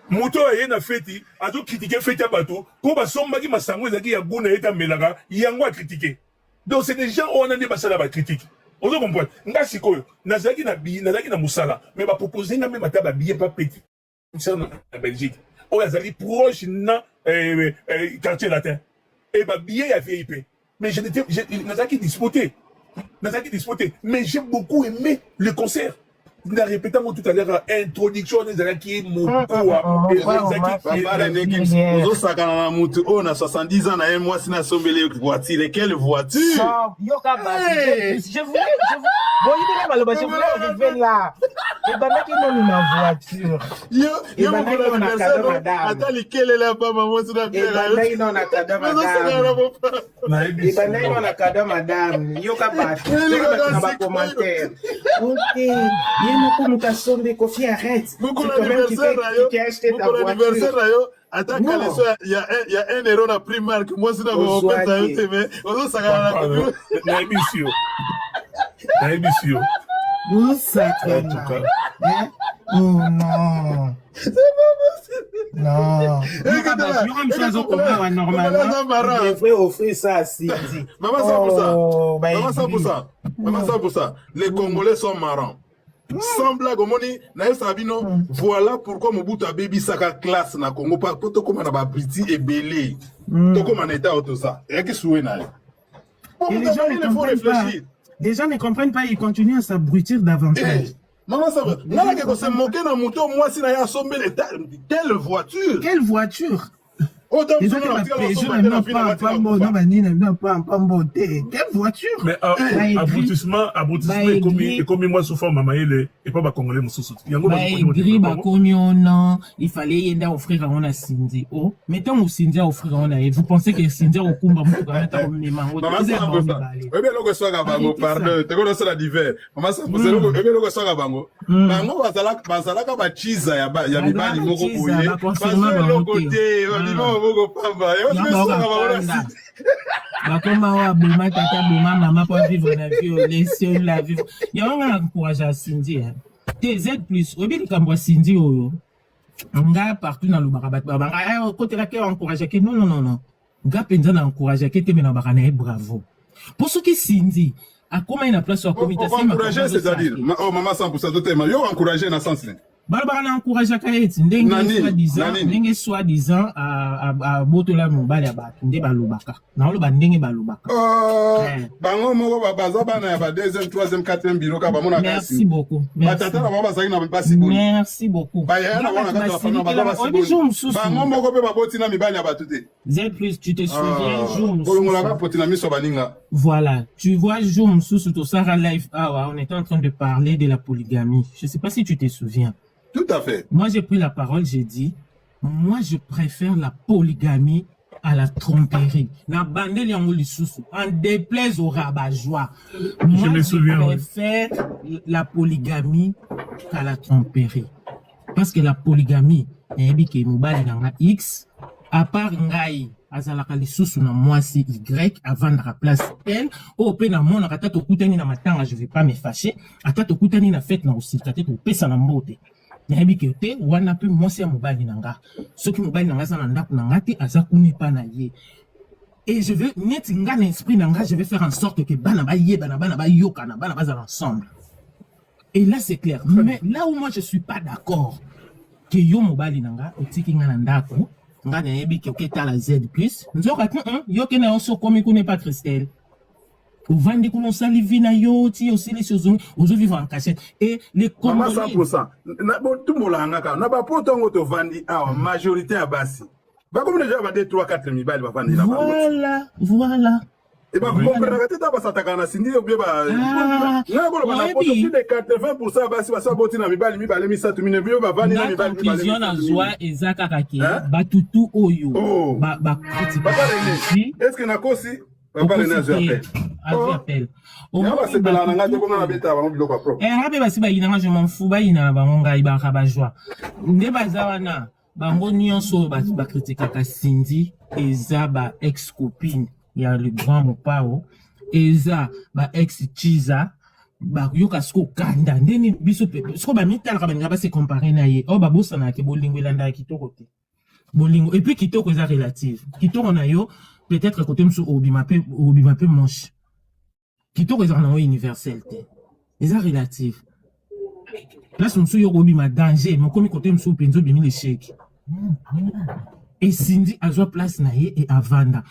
F: Moto oyo aye na feti azocritiquer feti ya bato mpo basombaki masango ezalaki ya goût na ye te amelaka yango, acritiquer. Donc c'est des gens oyo wana nde basala bacritique. Ozo comprendre nga? Sikoyo nazalaki na nazalaki na mosala, mais bapropose nga même ata babillet pa petit na Belgique oyo azali proche na Quartier Latin et babillet ya VIP, mais je n'étais nazalaki dispo te, nazalaki dispo te. Mais j'ai beaucoup aimé le concert. Na répété yango tout à l'heure, introduction wana ezalaki mokuwa.
C: Papa René Gims, ozosakana na mutu oyo na 70 ans na ye, mwasi nasombeli voiture. Quelle voiture!
G: Yoka bato, je voulais boyibela maloba, je voulais arriver là. Ebandaki nanu na voiture.
C: Yo yo,
G: Ebandaki
C: mokolo
G: nanu na
C: anniversaire
G: cadeau
C: no
G: madame.
C: Ata likelele ya pamba, mwasi na
G: Ebandaki nanu na cadeau madame. Ebandaki nanu na cadeau madame. Yoka bato, yoka bato na bacommentaire. Ok, ye moko moto asombi Kofi, arrête. C'est
C: Mokolo
G: toi-même qui
C: anniversaire
G: t'es
C: na yo,
G: qui acheté ta
C: mokolo anniversaire
G: voiture.
C: na yo, ata
G: Non.
C: caleçon ya 1 euro na Primark, mwasi na
G: Ozwa
C: kokopesa yo
G: te.
C: te, mais ozosakana na Kofi.
F: Nayebisi yo, nayebisi yo. En tout
G: Bosakana.
F: cas.
G: Hein? Oh non. Non.
D: Yoka bato, yoka mosusu azokoma wa normalement
G: Il devrait offrir ça à Cindy.
C: Maman 100%.
G: Oh, bah,
C: Maman 100%. Maman 100%. Les Congolais sont marrants. Sans blague, omoni, nayebisaka bino, voilà pourquoi Mobutu abebisaka classe na Congo po tokóma na babriti ebele. Tokóma na état oyo toza. Eyaki suwe na ye. Bon,
G: Et les gens ne
C: il faut
G: comprennent pas.
C: réfléchir.
G: Les gens ne comprennent pas, ils continuent à s'abrutir davantage.
C: Eh, Maman, ça va. Nga nake kose moquer na moto oyo mwasi na ye asombeli telle voiture.
G: Quelle voiture?
C: Oyo ntango
G: Les
C: mosusu
G: autres,
C: na
G: ba
C: tika
G: Peugeot,
C: nasomba te na
G: na
C: vie na
G: pas
C: nga tika
G: pambo,
C: kufa.
G: na banini, na pas pambo te. Quelle voiture?
F: Mais
G: Ba
F: aboutissement aboutissement ekomi ekomi mwa sous forme ya mayele epa bacongolais mosusu yango.
G: Baegri bakomi ono, il fallait ye nde aoffrir yango na Cindy. O mais ntango Cindy aoffrir yango na ye, vous pensez que Cindy akokumba motuka wana ntango mema yango te?
C: Mama
G: Eza ya bango
C: 100%.
G: mibale.
C: Oyebi eloko eswaka bango?
G: Arrêtez ça.
C: Pardon, tokonosala divers. Mama 100%, oyebi eloko eswaka bango? Bango bazalaka bachiza ya mibali moko
G: bachiza,
C: boye
G: baconfirma
C: bazwa
G: bango
C: eloko
G: te.
C: te, babima maboko pamba.
G: Yango
C: Eswaka bango na
G: bakanda.
C: site.
G: Bakoma oyo aboma tata, boma mama mpo vivre na vie oyo, laisse la vivre. Yango nga na encourage ya Cindy te z plus. Oyebi likambo ya Cindy oyo, nga partout nalobaka, bato babanga okotelaki, encourageaki. Non, non, non, non, nga mpenza na encourageaki te, me nalobaka na ye bravo, mpo soki Cindy akomai na place oyo akomi te,
C: Encourager, c'est-à-dire oh, mama 100%, totema yo encourager na sens nini?
G: Balobaka na encourageaka ye ti ndenge
C: Na nini?
G: soi
C: Na
G: disant
C: nini?
G: ndenge soi disant abotola mobali ya bato nde balobaka. Naoloba ndenge balobaka.
C: Oh,
G: Eh.
C: bango moko baza bana ya ba deuxième, troisième, quatrième bureau kaka bamonaka
G: Merci
C: nsima.
G: beaucoup. Merci.
C: Batata na bango bazalaki na basi boni.
G: Merci beaucoup.
C: Bayaya na
G: Nga
C: bango na
G: bato
C: kati ya bafamille baza
G: basilikelaka
C: basi
G: oyebi
C: boni.
G: jour mosusu
C: Bango moko mpe baboti na mibali ya bato te.
G: Z plus tu te souviens
C: Ah,
G: jour mosusu
C: bolongolaka poti na miso ya baninga.
G: Voilà, tu vois, jour mosusu tosala live awa, on était en train de parler de la polygamie. Je sais pas si tu te souviens.
C: Tout à fait.
G: Moi, j'ai pris la parole, j'ai dit, moi, je préfère la polygamie à la tromperie. Na bandeli yango lisusu, en déplaise au rabat-joie.
F: Je
G: Moi,
F: me
G: je
F: souviens, oui.
G: préfère la polygamie qu'à la tromperie. Parce que la polygamie, nayebi ke mobali na nga X, à part ngai, azalaka lisusu na mwasi Y, avandaka place L, oyo mpe namonaka ata tokutani na matanga, je vais pas me fâcher, ata tokutani na fête na kosilika te, topesa na mbote. Nayebi ke te, wana mpe mwasi ya mobali na nga. Soki mobali na nga aza na ndako na nga te, aza kuna epa na ye. Et je vais, neti nga na esprit na nga, je vais faire en sorte que bana bayebana, bana bayokana, bana bazala ensemble. Et là, c'est clair. Mais là où moi, je suis pas d'accord, que yo mobali na nga, otiki nga na ndako, nga nayebi ke oketala Z plus, nzoka te, yo ke na yo so komi kuna epa Christelle. Ovandi kuna osali vie na yo, ti osilisi ozongi, ozovivre en cachette. Et les
C: Mama
G: Congolais,
C: 100%. Na botumbolaka nga kaka. Na bapoto yango tovandi awa, majorité ya basi. Bakomi deja ba 2 3 4 mibali bavandi na bango.
G: voilà, voilà.
C: E bakomprenaka te ta basataka na sindi obie ba
G: Ah,
C: nga koloba na poto
G: oyebi,
C: plus de 80% ya basi basi baboti na mibali mibale misato mine bio bavandi na
G: nga
C: mibali mibale
G: conclusion
C: misato
G: nazwa
C: mine.
G: eza kaka ke
C: Hein?
G: batutu oyo
C: Oh.
G: ba bakritikaka
C: Papa René,
G: Kofi,
C: est-ce que nakosi? Papa René
G: okosi
C: azwi
G: te,
C: appel.
G: azwi
C: Oh.
G: appel.
C: Yango
G: Omoni
C: basepelaka na ngai te
G: batutu
C: mpo nga
G: oyo
C: nabetaka bango biloko ya propre.
G: Eh, nga mpe basi bayina nga je m'en fous bayina na bango ngai baka bajoi nde baza wana bango nyonso oyo bakritikaka Cindy eza ba ex copine ya le grand Mopao eza ba ex Chiza bayoka siko kanda ndeni biso pe siko bamitalaka balinga base compare na ye oyo babosanaka ke bolingo elandaka kitoko te bolingo et puis kitoko eza relative kitoko na yo peut-être kote mosusu obima pe moche kitoko ezalaka nango universel te eza relative place mosusu yo kobima danger mokomi kote mosusu mpenza obimi l'échec et Cindy azwa place na ye e avanda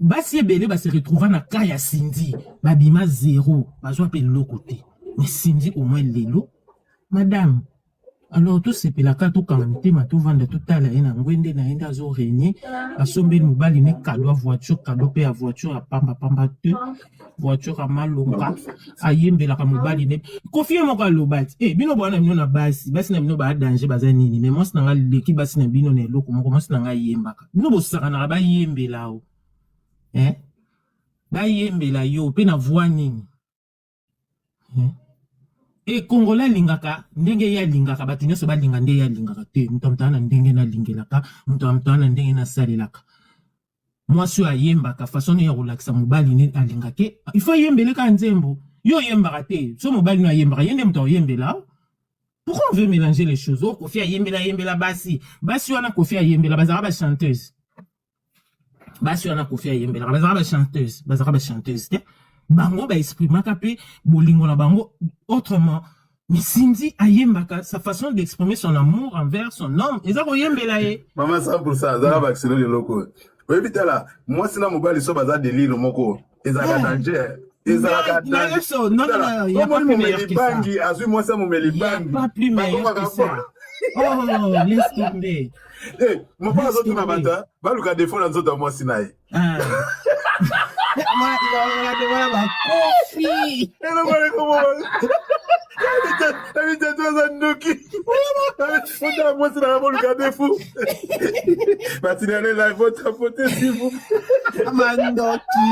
G: basi ebele base retrouva na ka ya Cindy babima zéro bazwa mpe eloko te mais Cindy au moins lelo madame alors tosepelaka tokanga mitema tovanda totala ye na ngwende na ye nde azorégner asombeli mobali ne cadeau ya voiture cadeau mpe ya voiture ya pambapamba te voiture ya malonga ayembelaka mobali ne Kofi ye moko aloba ti e bino bwana bino na basi basi na bino baa danger baza nini mais mwasi na nga leki basi na bino na eloko moko mwasi na nga ayembaka bino bosakanaka bayembela o eh? Bayembela yo mpe na voix nini eh? E Congolais alingaka ndenge ye alingaka bato nyonso balinga nde ye alingaka te moto amoto na ndenge nalingelaka moto amoto na ndenge nasalelaka mwasi oyo ayembaka façon ya kolakisa mobali nde alingake il faut ayembele kaka nzembo yo oyembaka te so mobali no ayembaka ye nde moto akoyembela. Pourquoi on veut mélanger les choses? Oh, Kofi ayembela ayembela basi basi wana Kofi ayembela bazalaka bachanteuse basi wana Kofi ayembelaka bazalaka bachanteuse bazalaka bachanteuse te bango baexprimaka mpe bolingo na bango autrement. Mais Cindy ayembaka sa façon d'exprimer son amour envers son homme eza koyembela ye.
C: Mama 100% azala bakiselo leloko oyo. Oyebi tala mwasi na mobali so baza délire moko ezalaka danger ezalaka danger.
G: Omoni
C: momeli bangi azwi mwasi ya momeli bangi.
G: Pas plus meilleur que ça. Oh, laisse tomber.
C: Eh, mopala azotuna bato baluka défaut na nzoto ya mwasi na ye.
G: Bakofi
C: Ebitatu aza ndoki otala mwasi nanga boluka défaut batinale live otapote sivu.
G: Mandoki.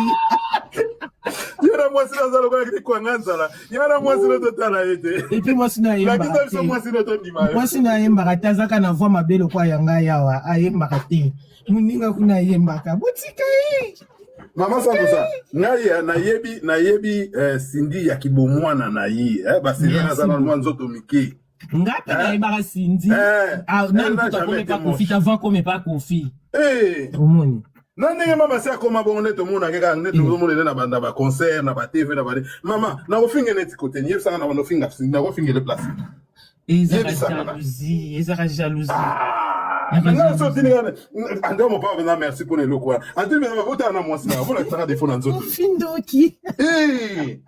C: Yo na mwasi naza lokola kiti kwanga nzala yo na mwasi no totala ye te.
G: Et puis mwasi na
C: lakisa biso mwasi no tondima yo.
G: Mwasi na ayembaka te azaka na voix mabe lokwa ya ngai awa ayembaka te moninga kuna ayembaka botika ye.
C: Mama Santosa ngai nayebi Cindy ya kibomwana na ye basylvain aza na mwa nzoto mike.
G: Nga mpe nayebaka Cindy nani kuta akome pa Kofi avant kome pa Kofi omoni.
C: Na ndenge mama si akoma bongo nde tomonake kaka nde tozomona ende na banda baconcert na batv na bade mama nakofinga neti kote yebisanga na banda ofinga nakofingele place.
G: Ezaka
C: Yebisaka nga.
G: jalousie, ezaka jalousie.
C: Ah,
G: Ezaka
C: nga so
G: jalousie.
C: otindi nga Andrea Mopao mpenza merci mpona eloko wana. Atindi mpenza otala na mwasi na bolakisaka defo na nzoto.
G: Kofi ndoki.
C: Eh,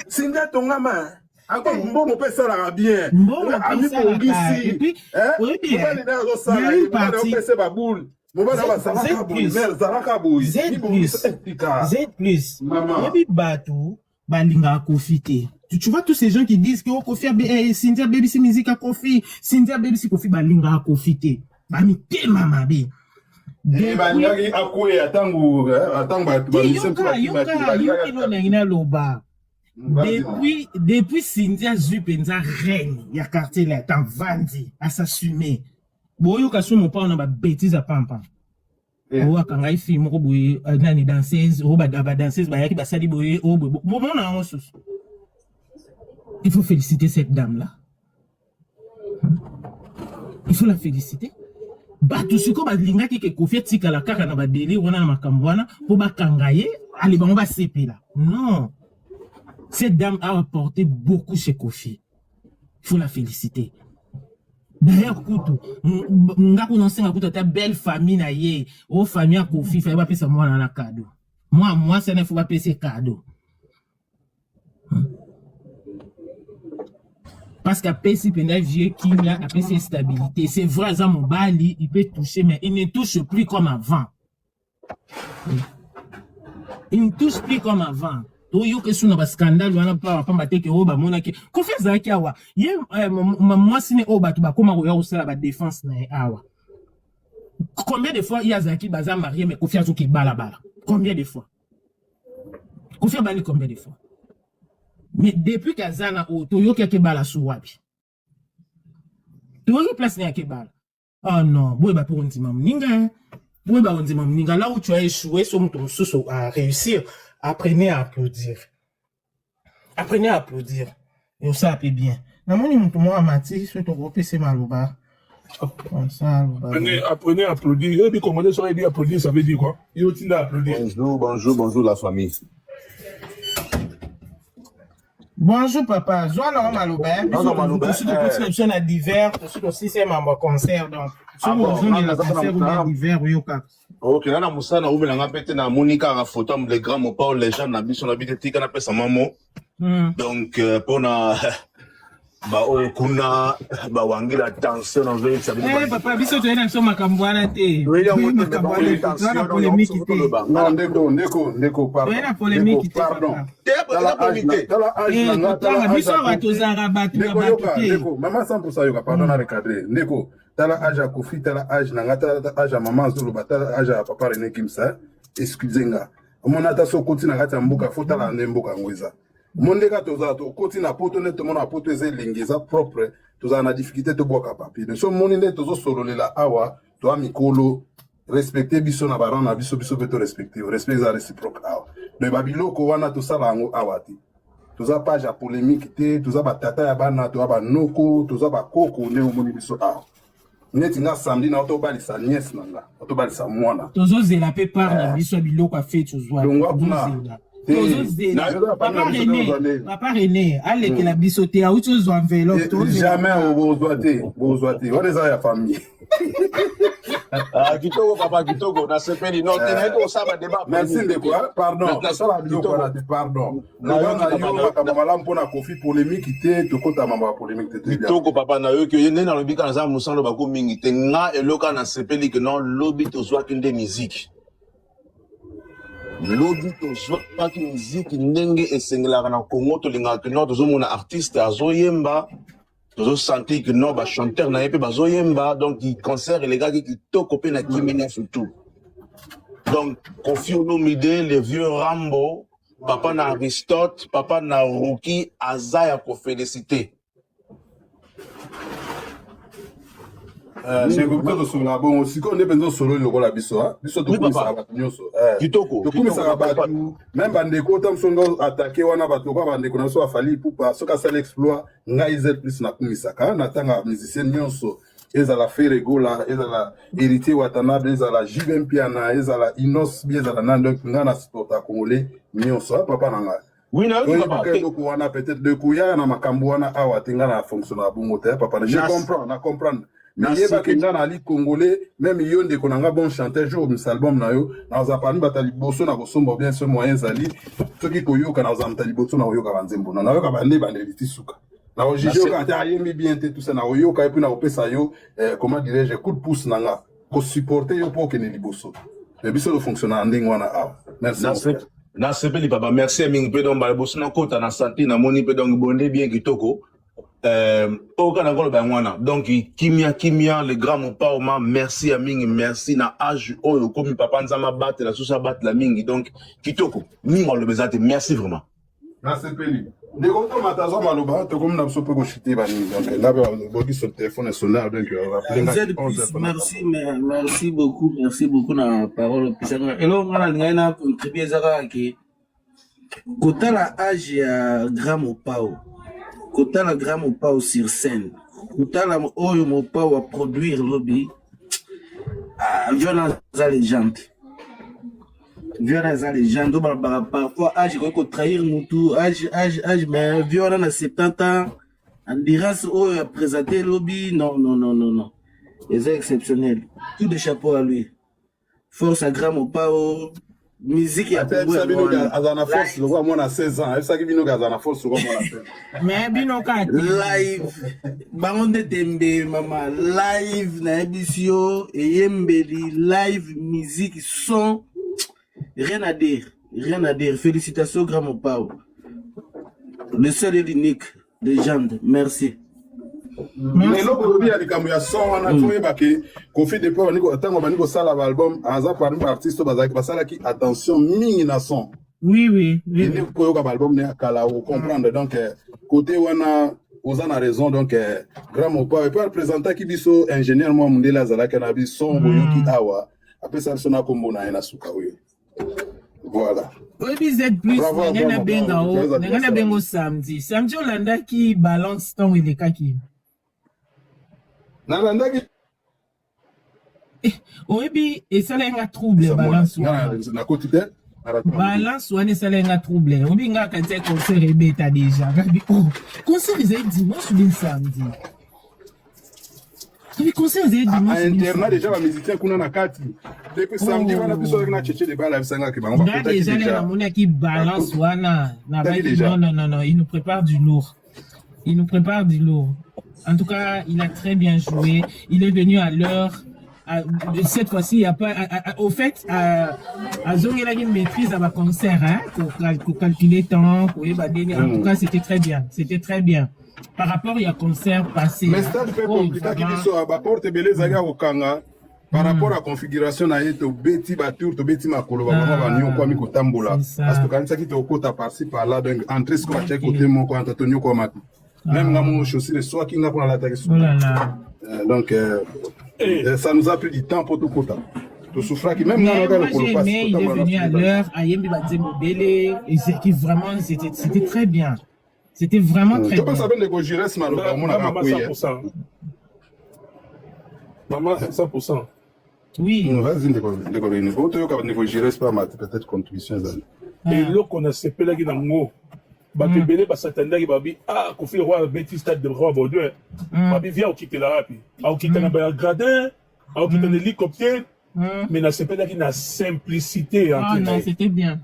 C: Cindy atongama. Encore mbongo mpe esalaka bien.
G: Mbongo mpe esalaka.
C: Amibongisi.
G: Et puis,
C: Eh,
G: oyebi,
C: mobali
G: eh,
C: naye
G: il y
C: azosala
G: a
C: ye,
G: une
C: mobali
G: partie
C: apese baboule. Mobali
G: Z,
C: oyo
G: Z
C: bazalaka boye,
G: plus,
C: mère zalaka boye.
G: Z plus,
C: Mibongisa eh, tika.
G: Z plus.
C: Mama.
G: Oyebi bato balingaka Kofi te. Tu vois tous ces gens qui disent que oh, Kofi abe, eh, Cindy abebisi musique ya Kofi, Cindy abebisi Kofi, balingaka Kofi te. Bamitema mabe.
C: Eh,
G: Depuis
C: balingaki akweya ntango eh, ntango bato
G: te
C: bamise mosusu
G: yoka
C: bakimaki
G: yoka yoka
C: balingaki
G: elo nangi naloba.
C: Vas-y, maman.
G: Depuis Cindy azwi mpenza reine ya quartier la tavandi asassume. Boyoka so mopao na ba bêtises ya pampa.
C: Eh.
G: Oyo akangai fille moko boye euh, nani danseuse oyo ba ba danseuse bayaki basali boye oyo boye bomona yango susu. Il faut féliciter cette dame là. Il faut la féliciter. Bato sikoyo balingaki ke Kofi atikala kaka na badélire wana na makambo wana mpo bakanga ye ale bango basepela. Non. Cette dame a apporté beaucoup chez Kofi. Il faut la féliciter. D'ailleurs kutu nga kuna osenga kutu ata belle famille na ye o famille ya Kofi faye bapesa mwana na cadeau. Mwa mwasi wana il faut bapesa ye cadeau. Parce qu'apesi mpenza vieux kimia, apesi ye stabilité. C'est vrai aza mobali, il peut toucher mais il ne touche plus comme avant. Il ne touche plus comme avant. Toyoka esu na bascandale wana pamba pamba te ke oyo bamonaki Kofi azalaki awa ye eh, mwasi ne oyo bato bakoma koya kosala badéfense na ye awa. Combien de fois ye azalaki baza marié mais Kofi azoki balabala? Combien de fois? Kofi abali combien de fois? Mais depuis qu'aza na oyo toyoki akebala su wapi? Toyoki place na ye akebala. Ah non, boyeba mpe kondima moninga hein. Boyeba kondima moninga là où tu as échoué so moto mosusu à réussir, apprenez à applaudir. Apprenez à applaudir. Et osala mpe bien. Namoni moto moko amati soki tokopesa ye maloba. Comme ça, aloba.
F: Apprenez, apprenez à applaudir. Yo, Congolais, soki dit applaudir, ça veut dire quoi? Yo, tinda applaudir.
H: Bonjour, bonjour, bonjour la famille.
G: Bonjour papa, zwa na maloba hein.
H: Non,
G: Biso
H: non, maloba,
G: tosi tokoti na
H: eh.
G: biso na divers, tosi tosisi ye mambo ya concert donc.
H: Ah
G: Soki
H: bon, nga
G: ozongela
H: naza na
G: concert ou bien
H: mosala.
G: divers oyoka.
H: Ok, nga na mosala na wumela nga mpe te namoni kaka photo ya le grand mopao légende na biso na bite tika napesa mamo. Donc mpona baoyo kuna bawangila tension nazoyebisa bino
G: Eh
H: bandeko.
G: papa, biso toyei na biso makambo wana te.
H: Toyeli yango
G: Toyei
H: te, mais
G: makambo
H: bango
G: wana te, toza
H: tension,
G: na
H: donc yango
G: polémique
H: biso
G: te.
H: toloba.
C: Non, ndeko, ndeko, ndeko,
G: Toyei
C: pardon.
G: na
C: Ndeko,
G: polémique te
C: pardon.
G: papa.
H: Te, eza
C: Tala âge
H: polémique
C: na,
H: te.
C: tala âge
G: Eh
C: na nga,
G: totanga
C: tala âge
G: biso
C: ya
G: awa
C: Kofi.
G: tozalaka bato na
C: Ndeko
G: bato
C: yoka,
G: te.
C: ndeko, mama 100% yoka, pardon na recadrer. Ndeko, tala âge ya Kofi, tala âge na nga, tala âge ya mama Azoloba, tala âge ya papa René Kimsa. Excusez nga. Omona ata so okoti na kati ya mboka, faut tala nde mboka yango eza. Mo ndenge tozala tokoti na poto nde tomona poto eza elengi eza propre, tozala na difficulté tobwaka papier. Donc so omoni nde tozosololela awa, toa mikolo respecte biso na baran na biso, biso mpe torespecte yo. Respect eza réciproque awa. Donc babiloko wana tosala yango awa te. Toza page ya polémique te, toza batata ya bana, toza banoko, toza bakoko nde omoni biso awa. Neti nga samedi na otobalisa nièce na nga, otobalisa mwana.
G: Tozozela mpe part na biso ya biloko ya feti ozwa.
C: Longwa kuna.
G: Tozozela.
C: Te.
G: Tozozela.
C: Nayoka
G: Papa
C: famille na biso
G: René,
C: tozwa nde.
G: papa René alekela biso te, auti ozwa enveloppe. Tozozela.
C: Jamais bozwa te, bozwa te. Wana eza ya famille.
H: Ah, kitoko papa, kitoko nasepeli. Non, te nayebi kosala badébat
C: Merci
H: polémique
C: ndeko,
H: te.
C: hein. Pardon, tosala biloko
H: Kitoko.
C: wana te, pardon. Loba
H: Nayoki
C: na
H: papa,
C: yo makambo malamu mpona Kofi polémique te, tokota mambo ya polémique te, toyebi yango.
H: Kitoko papa, nayoki yo nde nalobi kaka naza mosala bako mingi te. Nga eloko kaka nasepeli ke non, lobi tozwaki nde musique, lobi tozwaki musique ndenge esengelaka na Congo. Tolingaka ke non, tozomona artiste azoyemba, tozosentir ke non, bachanteur na ye mpe bazoyemba. Donc concert elekaki kitoko mpe na kimia surtout. Donc Kofi Olomide, le vieux Rambo, papa na Aristote, papa na Roki, aza ya koféliciter.
C: Ndeko, biso tosolola bongo sikoyo nde mpenza osololi lokola biso ah. Biso
H: Oui,
C: tokumisaka
H: papa.
C: bato nyonso.
H: Kitoko, kitoko
C: Tokumisaka
H: papa.
C: bato même bandeko ta mosu nga atake wana bato lokola bandeko na biso bafali Ipupa soki asali exploit ngai zel plus nakumisaka na ntanga musicien nyonso ezala Ferre Gola, ezala Héritier Watanabe, ezala JB Mpiana, ezala Inos bi, ezala nani. Donc ngai na supporta congolais nyonso ah, papa na ngai.
I: Oui, nayoki papa.
C: Toyebaka eloko wana peut-être de koya na makambo wana awa te nga na fonctionnaka bongo te papa. Je comprends, na comprendre. Mais yeba ke nga nali congolais, même yo ndeko na nga bon chanteur jour obimisa album na yo, nakozala parmi bato ya liboso na kosomba bien ce moyen ezali soki koyoka nakozala moto ya liboso na koyoka banzembo na nayoka bande ebandeli ti suka. Na ko juger yo kaka te ayembi bien te tout ça na koyoka et puis na kopesa yo eh, comment dirais-je coup de pouce na nga ko supporter yo po okende liboso. Mais biso to fonctionnaka ndenge wana awa. Merci mon frère.
I: Nasepeli papa, merci mingi mpe donc mbala liboso nakota na santé namoni mpe donc bonde bien kitoko euh, oyo kaka nakoloba yango wana donc kimia kimia le grand mopao ma merci ya mingi merci na age oyo okomi papa nzambe abatela susu abatela mingi donc kitoko mingi aloba eza te merci vraiment
C: Nasepeli. Ndeko tomata azwa maloba tokomi na biso mpe koshite banini donc nga mpe boki so telefone esonner donc rappele nga
J: Z plus, merci, merci beaucoup, merci beaucoup na parole opesaka nga. Eloko nga nalingaki na contribuer eza kaka ke kotala age ya grand Mopao, kotala grand Mopao sur scène, kotala oyo Mopao a produire lobi, ah, vieux wana aza legende. Vieux wana aza legende, oyo balobaka parfois age ekoki kotrahir mutu, age, age, age, mais vieux wana na 70 ans, endurance oyo a présente lobi, non, non, non, non, non. Eza exceptionnel. Coup de chapeau à lui. Force à grand Mopao, musique ya
C: ata
J: Congo
C: ayebisa
J: yango
C: bino ke
J: wana.
C: azala na force lokola mwana 16 ans ayebisaki bino ke azala na force lokola mwana 16 ans
G: Mais bino kaka tembe.
J: Live, bango nde tembe mama, live nayebisi yo, eyembeli, live, musique, son, rien à dire, rien à dire. Félicitations grand Mopao. Le seul et l'unique, légende. Merci.
C: Mais eloko olobi ya likambo ya son wana faut oyeba ke Koffi depuis abandi ko- ntango abandi kosala baalbum aza parmi baartiste oyo bazalaki basalaki attention mingi na son
G: Oui.
C: kende koyoka baalbum ne ya kala ocomprendre donc côté wana oza na raison donc grand mopao epuis apresentaki biso ingénieur mwa mondele azalaki na biso son boyoki awa apesa biso na nkombo na ye na suka oyo voilà
G: Oyebi Z plus
C: bravo
G: na
C: à
G: ngai
C: grand
G: nabenga
C: mopao
G: o
C: joyeux
G: na ngai
C: anniversaire
G: nabenga o samedi. Samedi olandaki balance ntango elekaki.
C: nalandaki
G: Oyebi esalaki nga trouble
C: samona
G: balance
C: nga
G: wana.
C: nakoti te narate na motu
G: Balance wana esalaki nga trouble. Oyebi nga kanisa concert ebeta déjà. Ngabi oh concert ezali dimanche ou bien samedi. Ngabi concert ezali dimanche ou bien
C: internat déjà
G: samedi.
C: bamusicien kuna na kati depuis samedi wana biso azalaki na cheche de bala ayebisangaki bango
G: Nga
C: bakotaki
G: déjà là
C: déjà
G: namonaki balance wana
C: bakotaki
G: nabaki
C: déjà
G: non non non non il nous prépare du lourd. Il nous prépare du lourd. En tout cas, il a très bien joué. Il est venu à l'heure. Cette fois-ci, il n'y a pas. Au fait, azongelaki maîtrise à ma concert, hein, pour calculer temps, pour yeba ndenge. En tout cas, c'était très bien. C'était très bien. Par rapport à concert passé,
C: mais
G: hein.
C: stade mpe
G: Oh,
C: komplikaki
G: vraiment.
C: biso baporte ebele ezalaki ya kokanga par rapport à configuration na ye tobeti batour tobeti makolo bamama banyokwami
G: Ah,
C: kotambola
G: c'est
C: parce
G: ça.
C: tokanisaki tokota parci par là donc entrée sikoyo batiaki
G: Ok.
C: kote moko anta tonyokwamaki même nga
G: Ah.
C: mo chaussure eswaki nga mpona alataki
G: Oh
C: suka
G: là là.
C: Donc ça nous a pris du temps mpo tokota tosouffraki même nga
G: Mais
C: nayoka
G: moi
C: lokolo
G: j'ai
C: pasi
G: aimé, il est
C: kotambola na
G: venu à
C: suki
G: l'heure, ayembi banzembo ebele, et c'est qui vraiment, c'était très bien. C'était vraiment très
C: topesa
G: bien.
C: mpe ndeko Jires maloba
F: Nga
C: omonaka
F: mama
C: akweya
F: 100%. Mama 100%.
G: Oui.
C: Vas-y ndeko ndeko Reni po toyoka ndeko Jires mpe amati peut-être contribution ezali
G: Ah.
F: Eloko nasepelaki nango bato ebele basatandaki babi ah Koffi le roi abeti stade de roi Baudouin babi via okitela wapi akokita na bagradin akokita na hélicoptère mais nasepelaki na simplicité ya
G: Ah
F: entrée na
G: non,
F: ye.
G: c'était bien.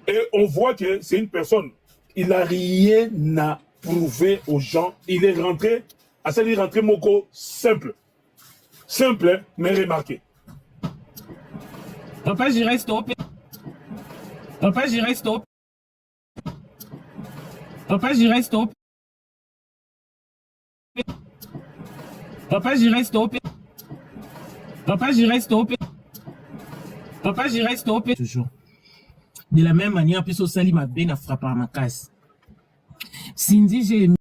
F: Et on voit que c'est une personne, il a rien à prouver aux gens. Il est rentré, à ça, il est rentré moko simple. Simple, hein, mais remarqué.
G: Papa Jires stop. Papa Jires stop. Papa Jires stop. Papa Jires stop. Papa Jires stop. Papa Jires stop. Toujours. De la même manière, puis osali mabe na frapper makasi. Cindy, j'ai aimé.